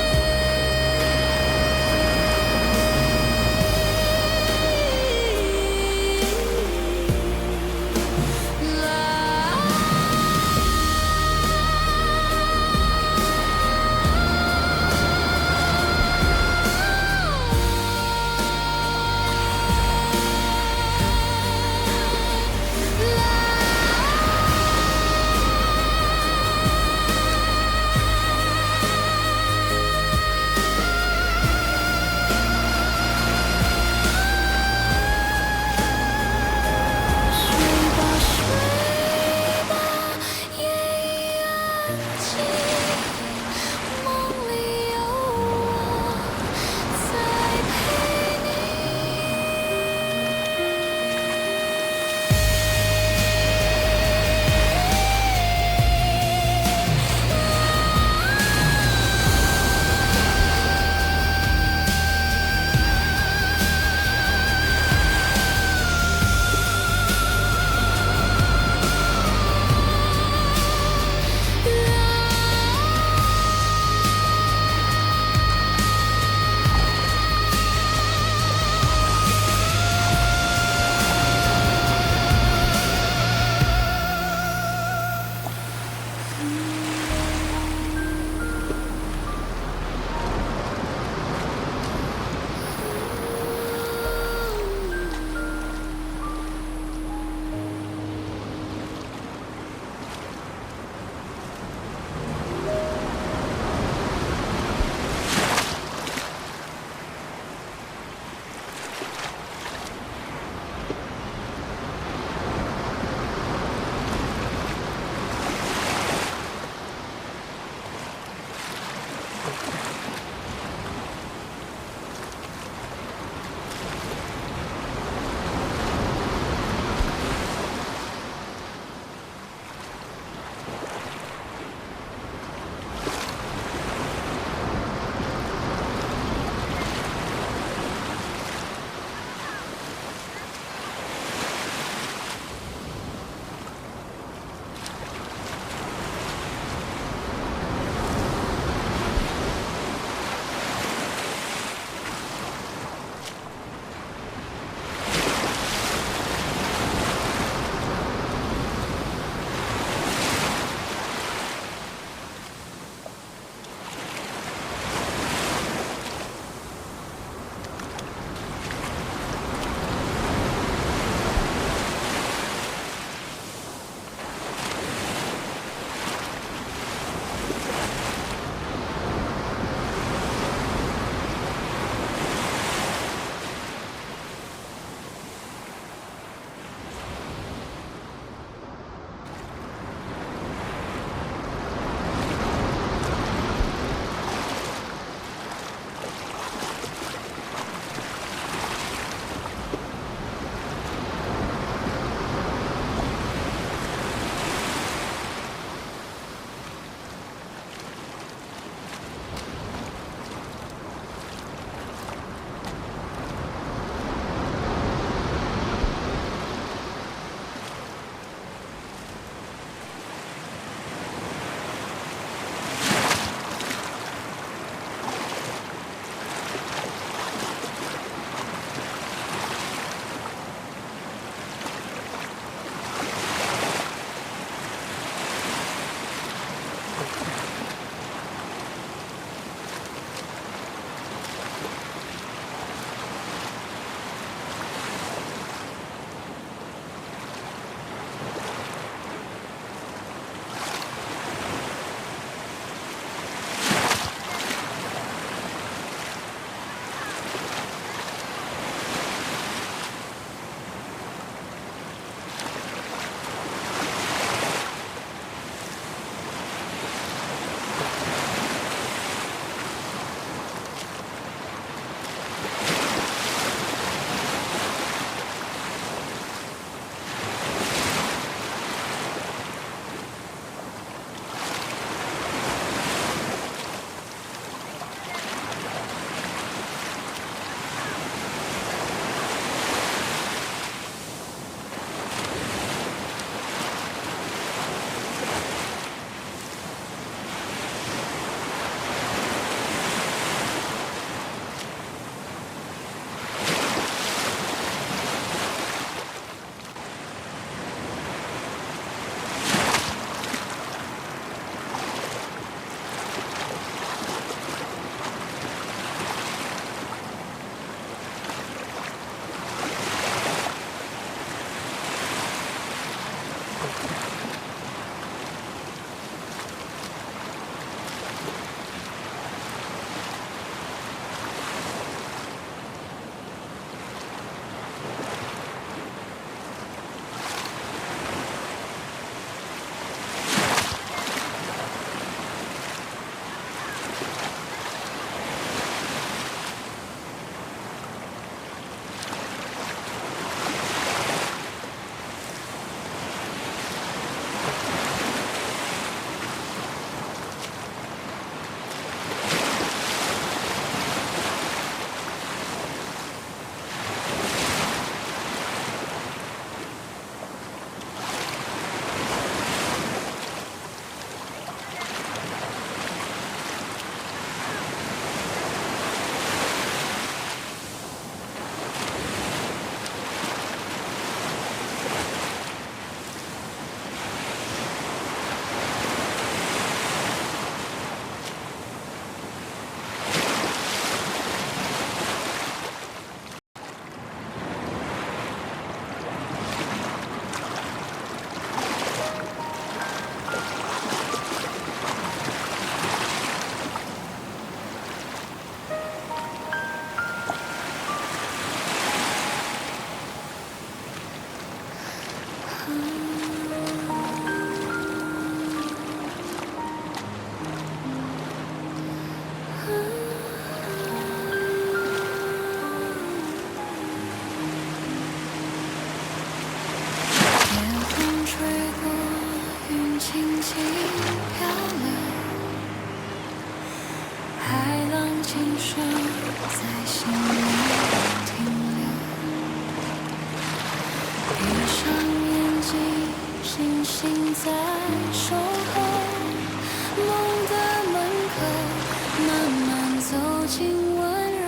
輕溫柔。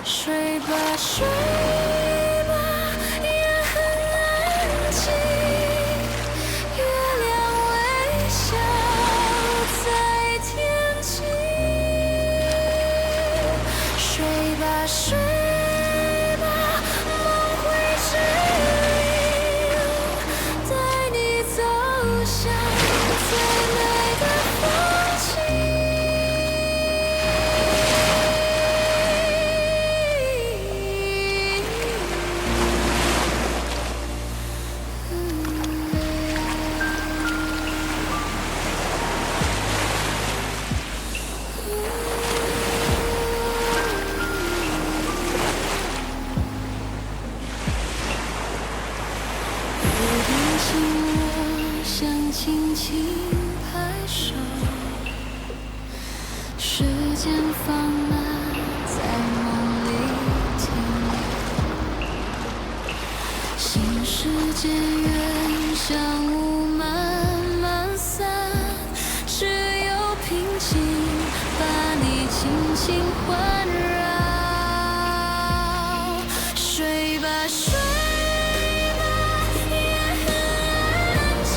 睡吧，睡吧，夜很安靜，月亮微笑在天際。睡吧，睡吧，夢會指引，帶你走向最美的風景。雨停醒，我想輕輕拍手，時間放慢，在夢裡停留。新世界遠，像霧慢慢散，只有平靜把你輕輕環繞。睡吧，睡吧，夜很安靜，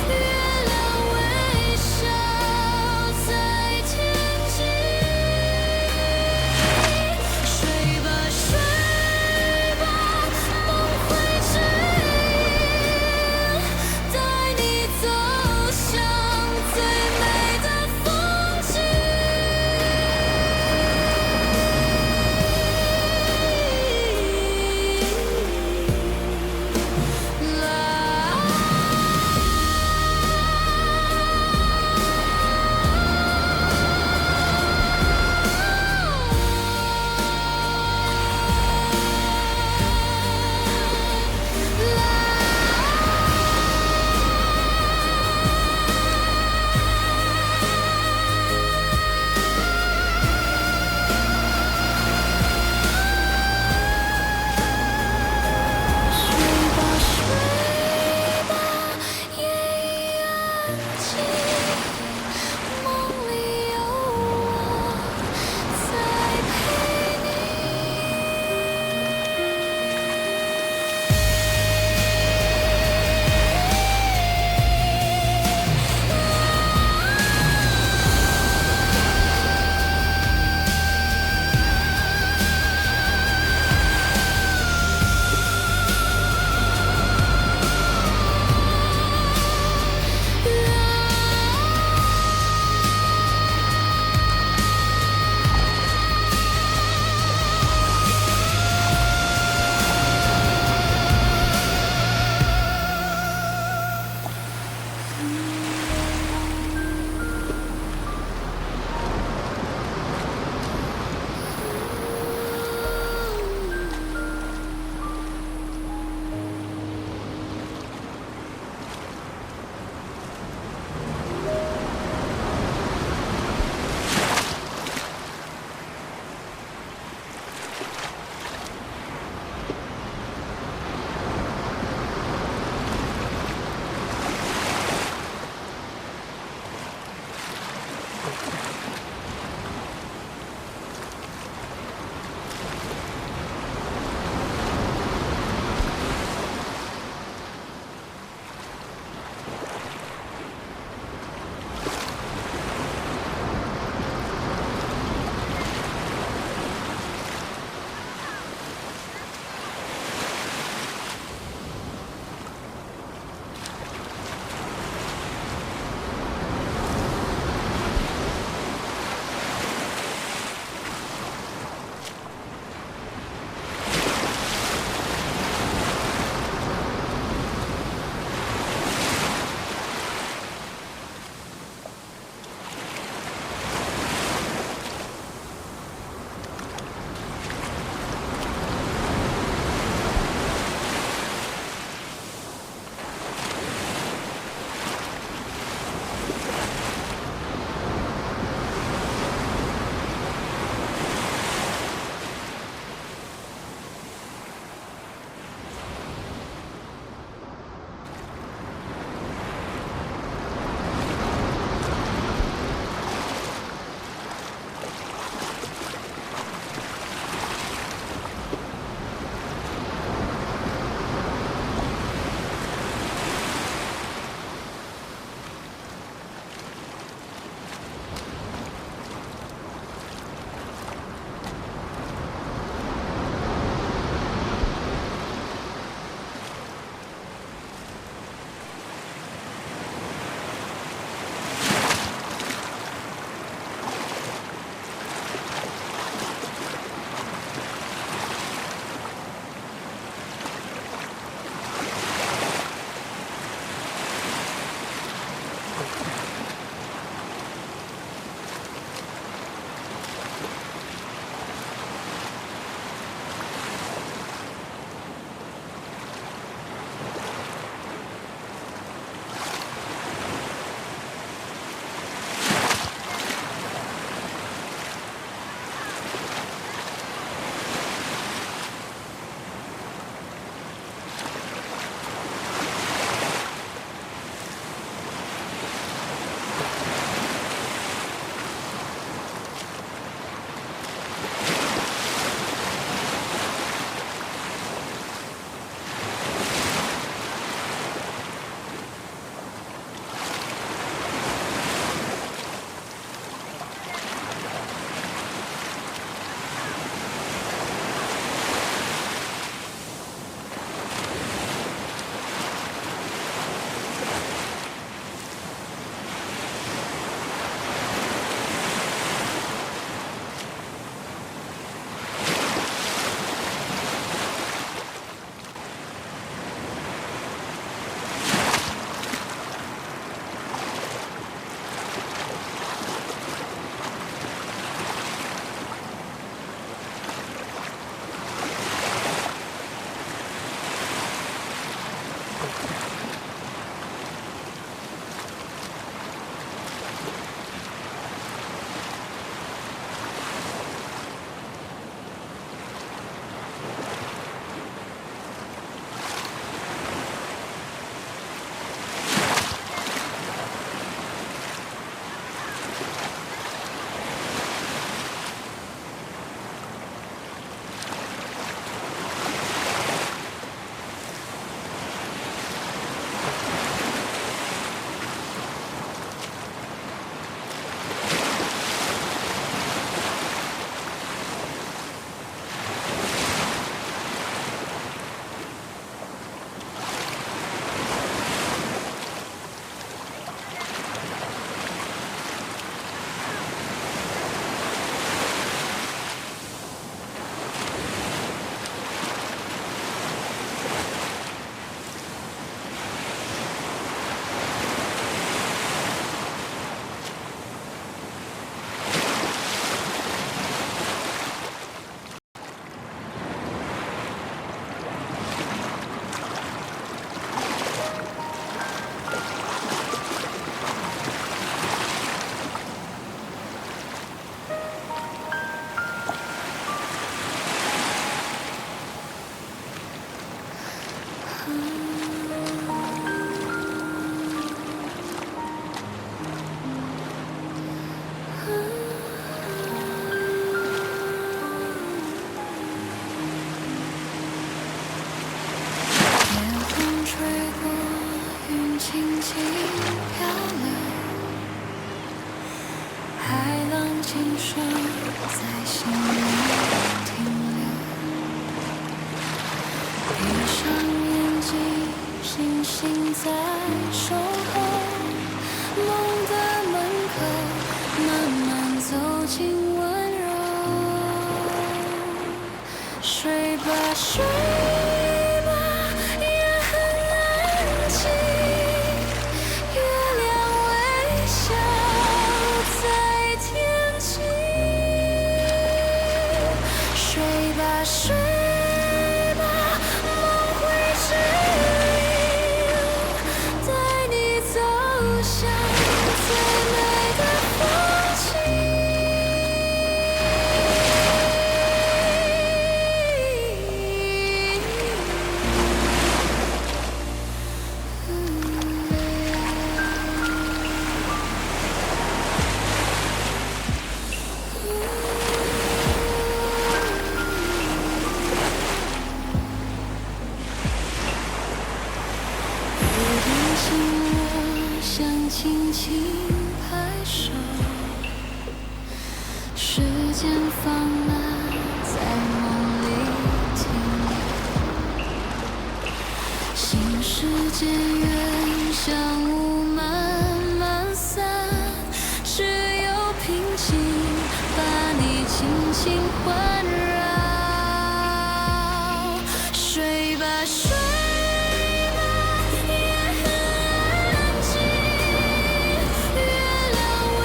月亮微笑在天際。睡吧，睡吧，夢會指引，帶你走向最美的風景。霜，在心裡停留。閉上眼睛，星星在守候，夢的門口，慢慢走進溫柔。睡吧，睡吧，夜很安靜，月亮微笑在天際。睡吧，睡吧，夢會指引，帶你走向最美的風景。雨點輕落，想輕輕拍手，時間放慢，在夢裡停留。新世界遠，像霧慢慢散，只有平靜把你輕輕環繞。睡吧，睡吧，夜很安靜，月亮微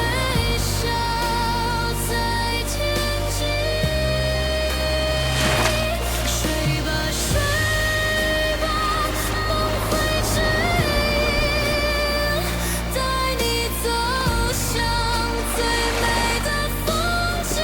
笑在天際。睡吧，睡吧，夢會指引，帶你走向最美的風景。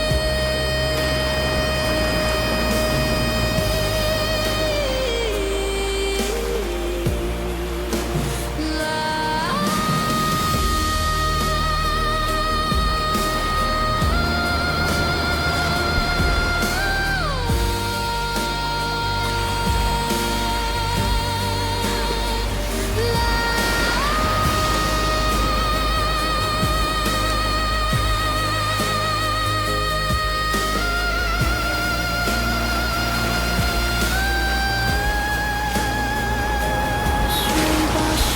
睡吧，睡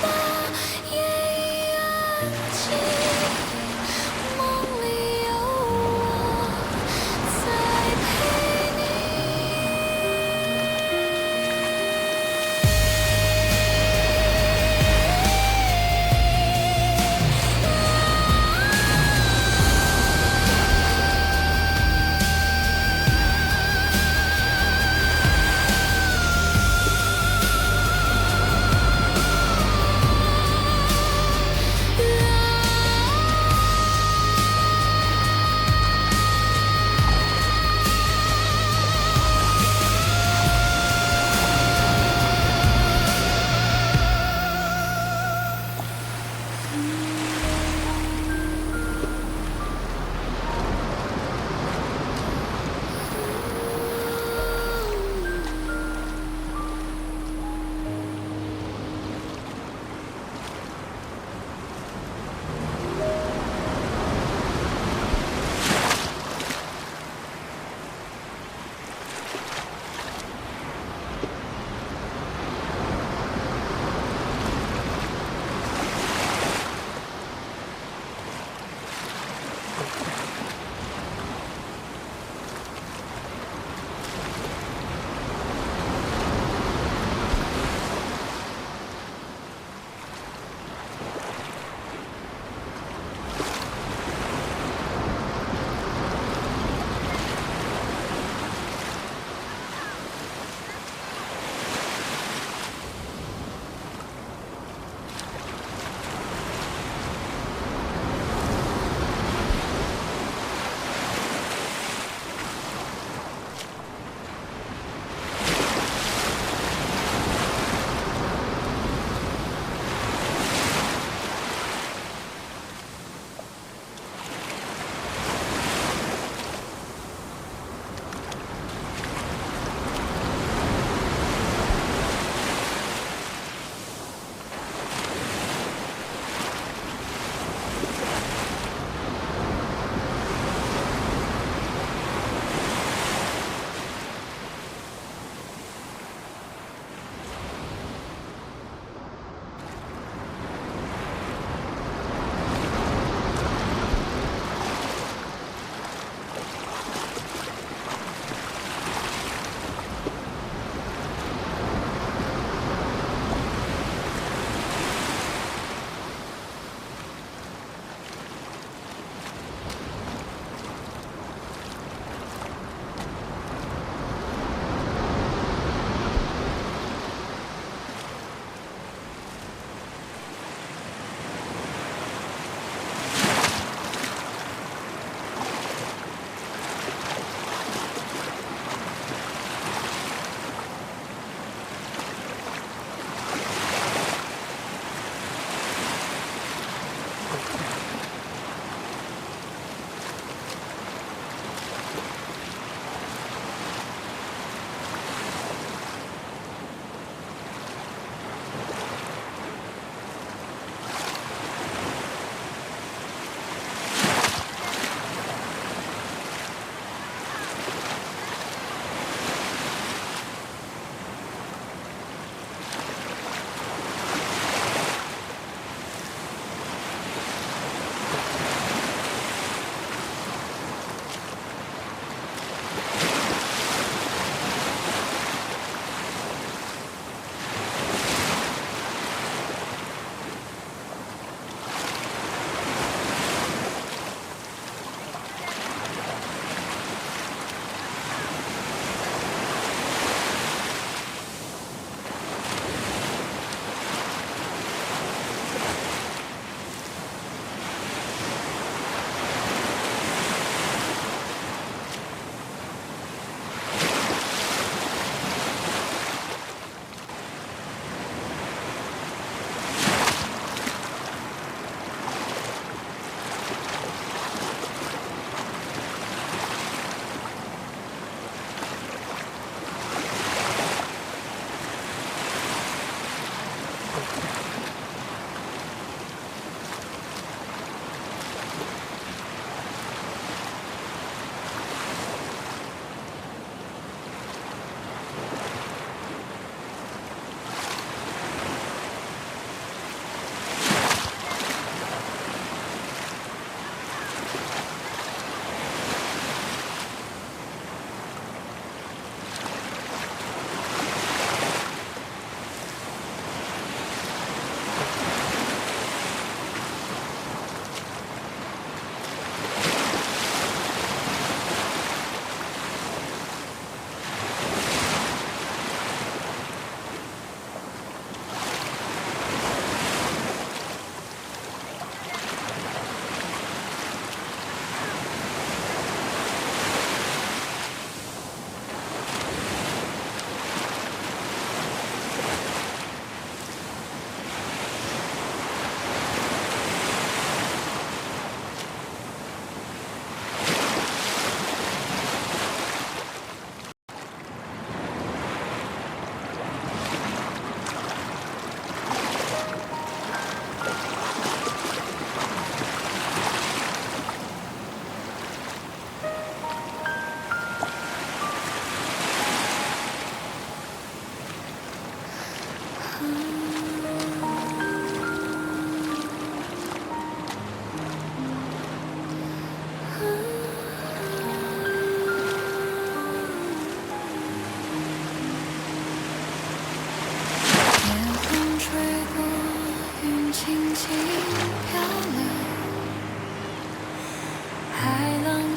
吧，夜已安靜，夢裡有我在陪你。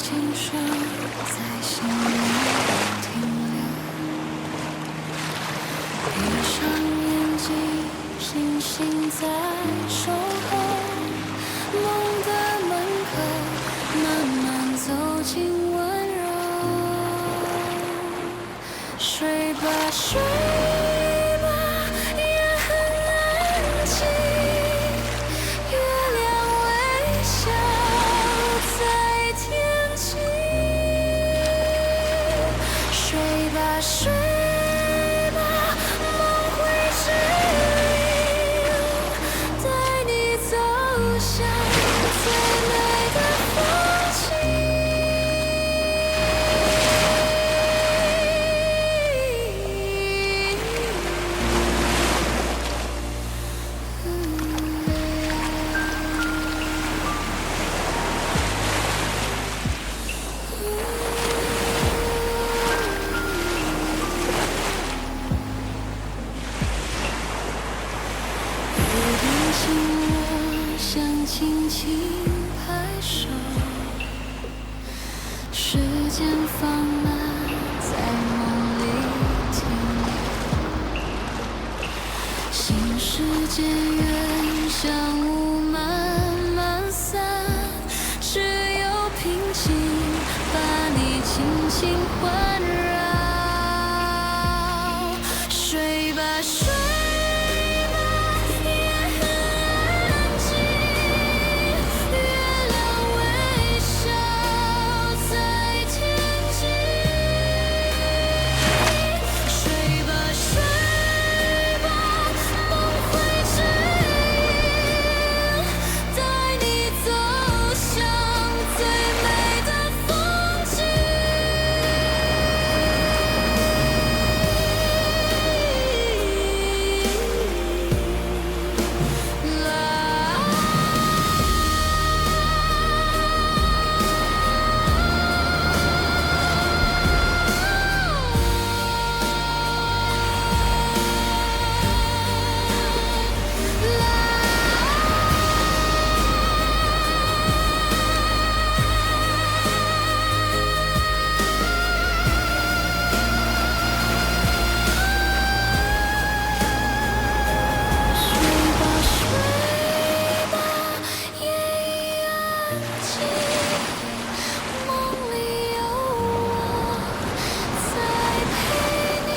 輕聲在心裡停留。閉上眼睛，星星在守候，夢的門口，慢慢走進溫柔。睡吧，睡吧，夜很安靜，月亮微笑在天際。睡吧，睡吧，夢會指引，帶你走向最美的風景。有點寂寞，想輕輕拍手，時間放慢，在夢裡停留。新世界遠，像霧慢慢散，只有平靜把你輕輕環繞。睡吧，睡吧，夜很安靜，月亮微笑在天際。睡吧，睡吧，夢會指引，帶你走向最美的風景。睡吧，睡吧，夜已安靜，夢裡有我在陪你。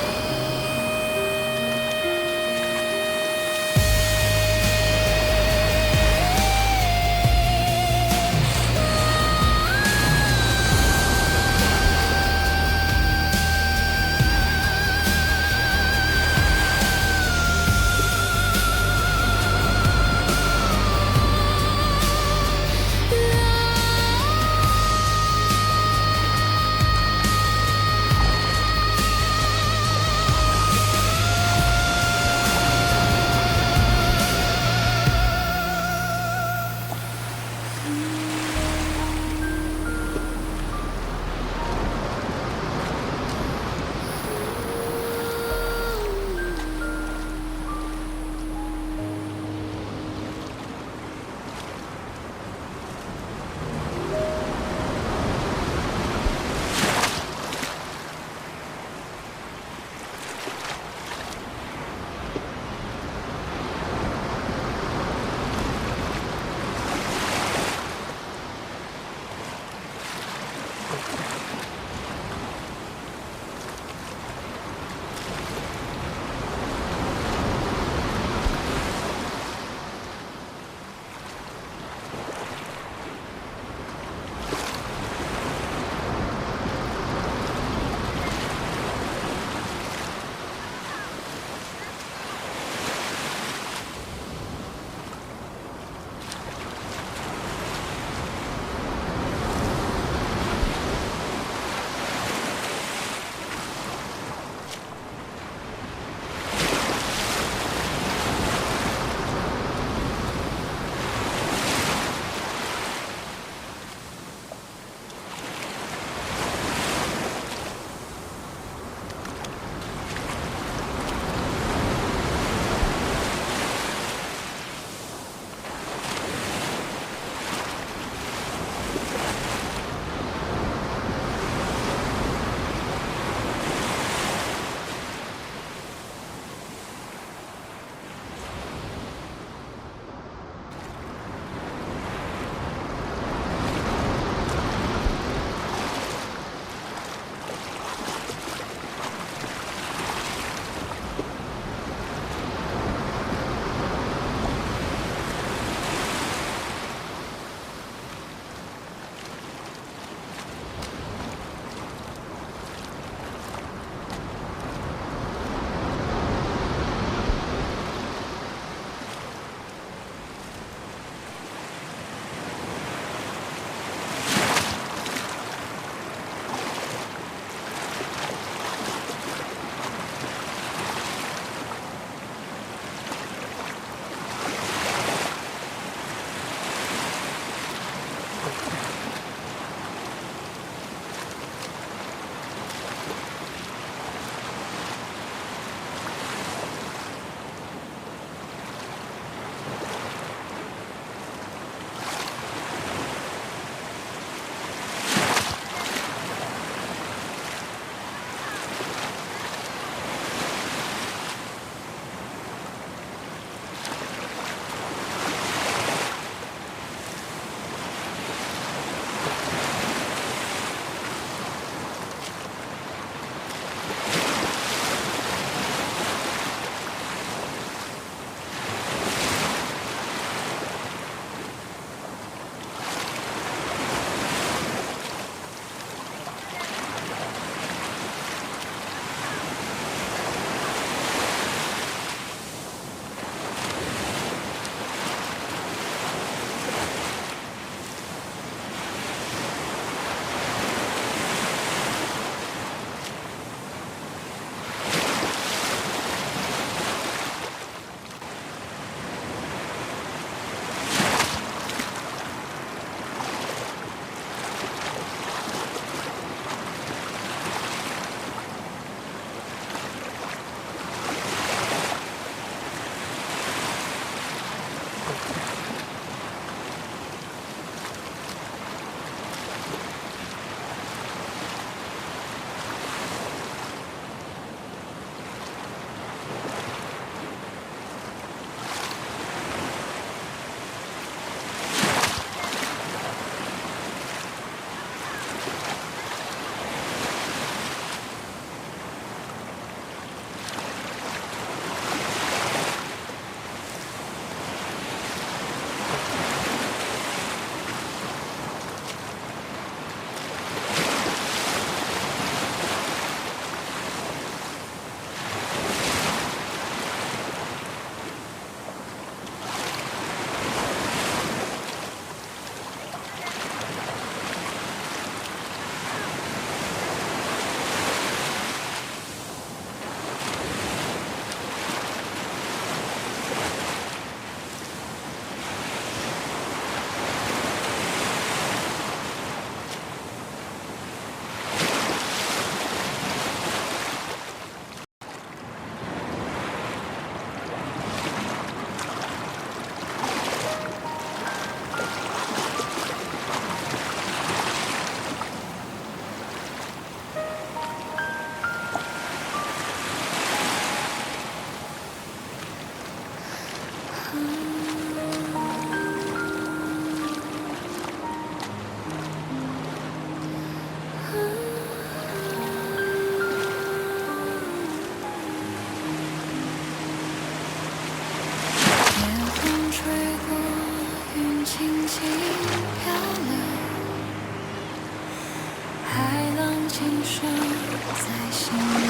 聲在心裡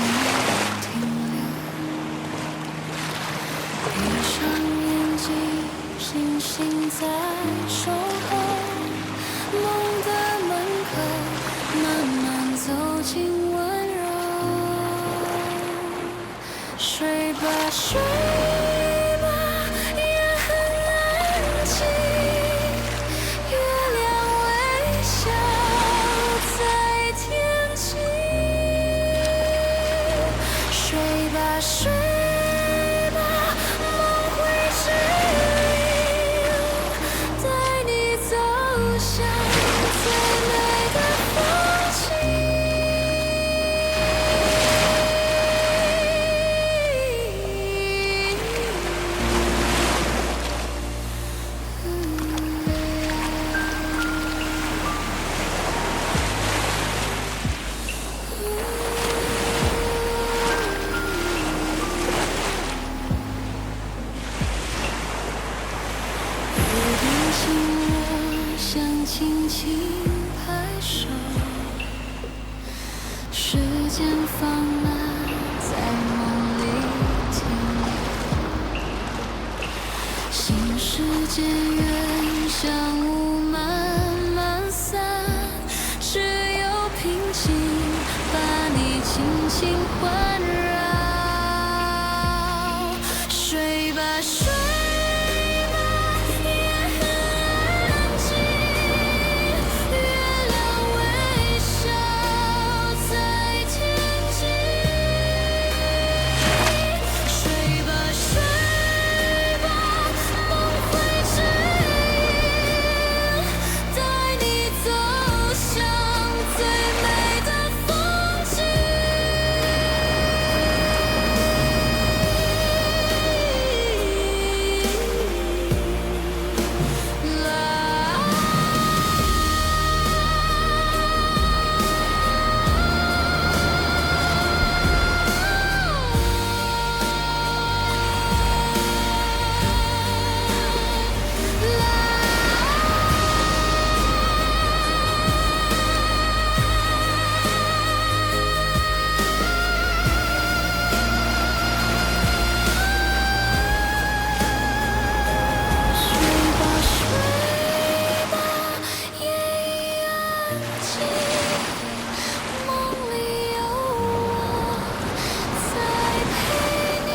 停留。閉上眼睛，星星在守候，夢的門口，慢慢走進溫柔。睡吧，睡吧，夜很安靜，月亮微笑在天際。睡吧，睡吧，夢會指引，帶你走向最美的風景。雨點醒我，想輕輕拍手，時間放慢，在夢裡停留。新世界遠，像霧慢慢散，只有平靜把你輕輕環繞。睡吧，睡吧，夜很安靜，月亮微笑在天際。睡吧，睡吧，夢會指引，帶你走向最美的風景。睡吧，睡吧，夜已安靜，夢裡有我在陪你。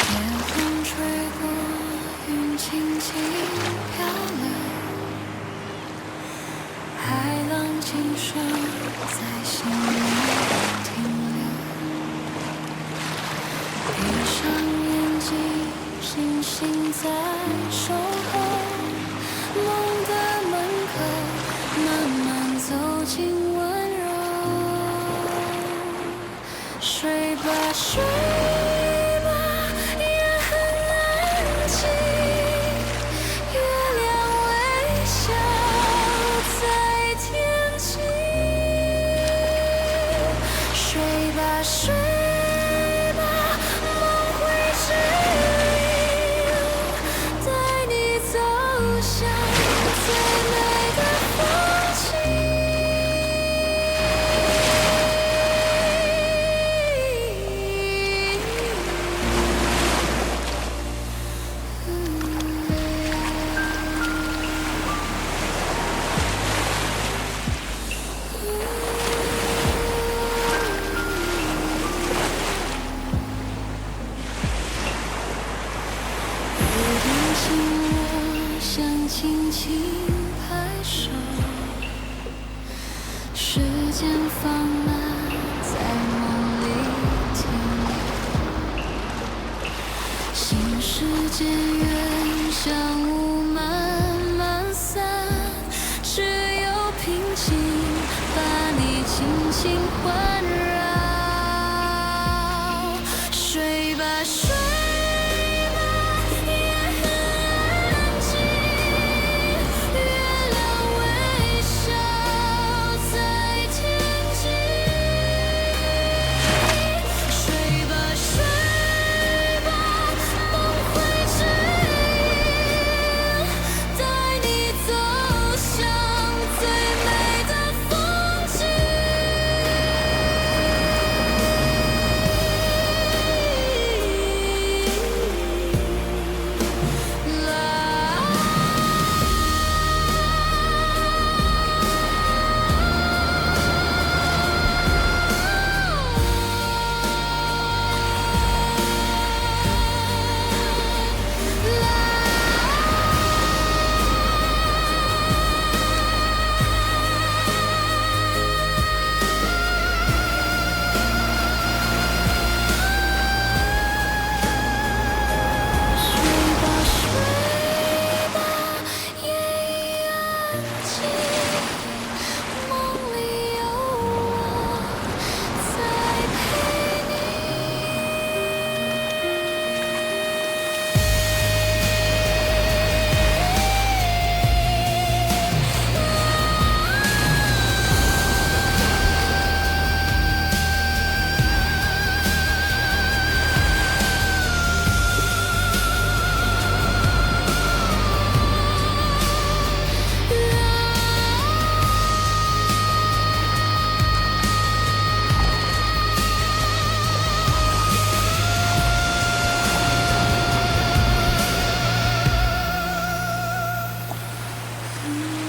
夜風吹過，雲輕輕飄流，海浪輕聲在心裡停留。閉上眼睛，星星在守候，夢的門口，慢慢走進溫柔。睡吧，睡吧，夜很安靜，月亮微笑在天際。睡吧，睡吧，夢會指引，帶你走向最美的風景。雨點輕落，想輕輕拍手，時間放慢，在夢裡停留。新世界遠，像霧慢慢散，只有平靜把你輕輕環繞。睡吧，睡吧，夜很安靜，你。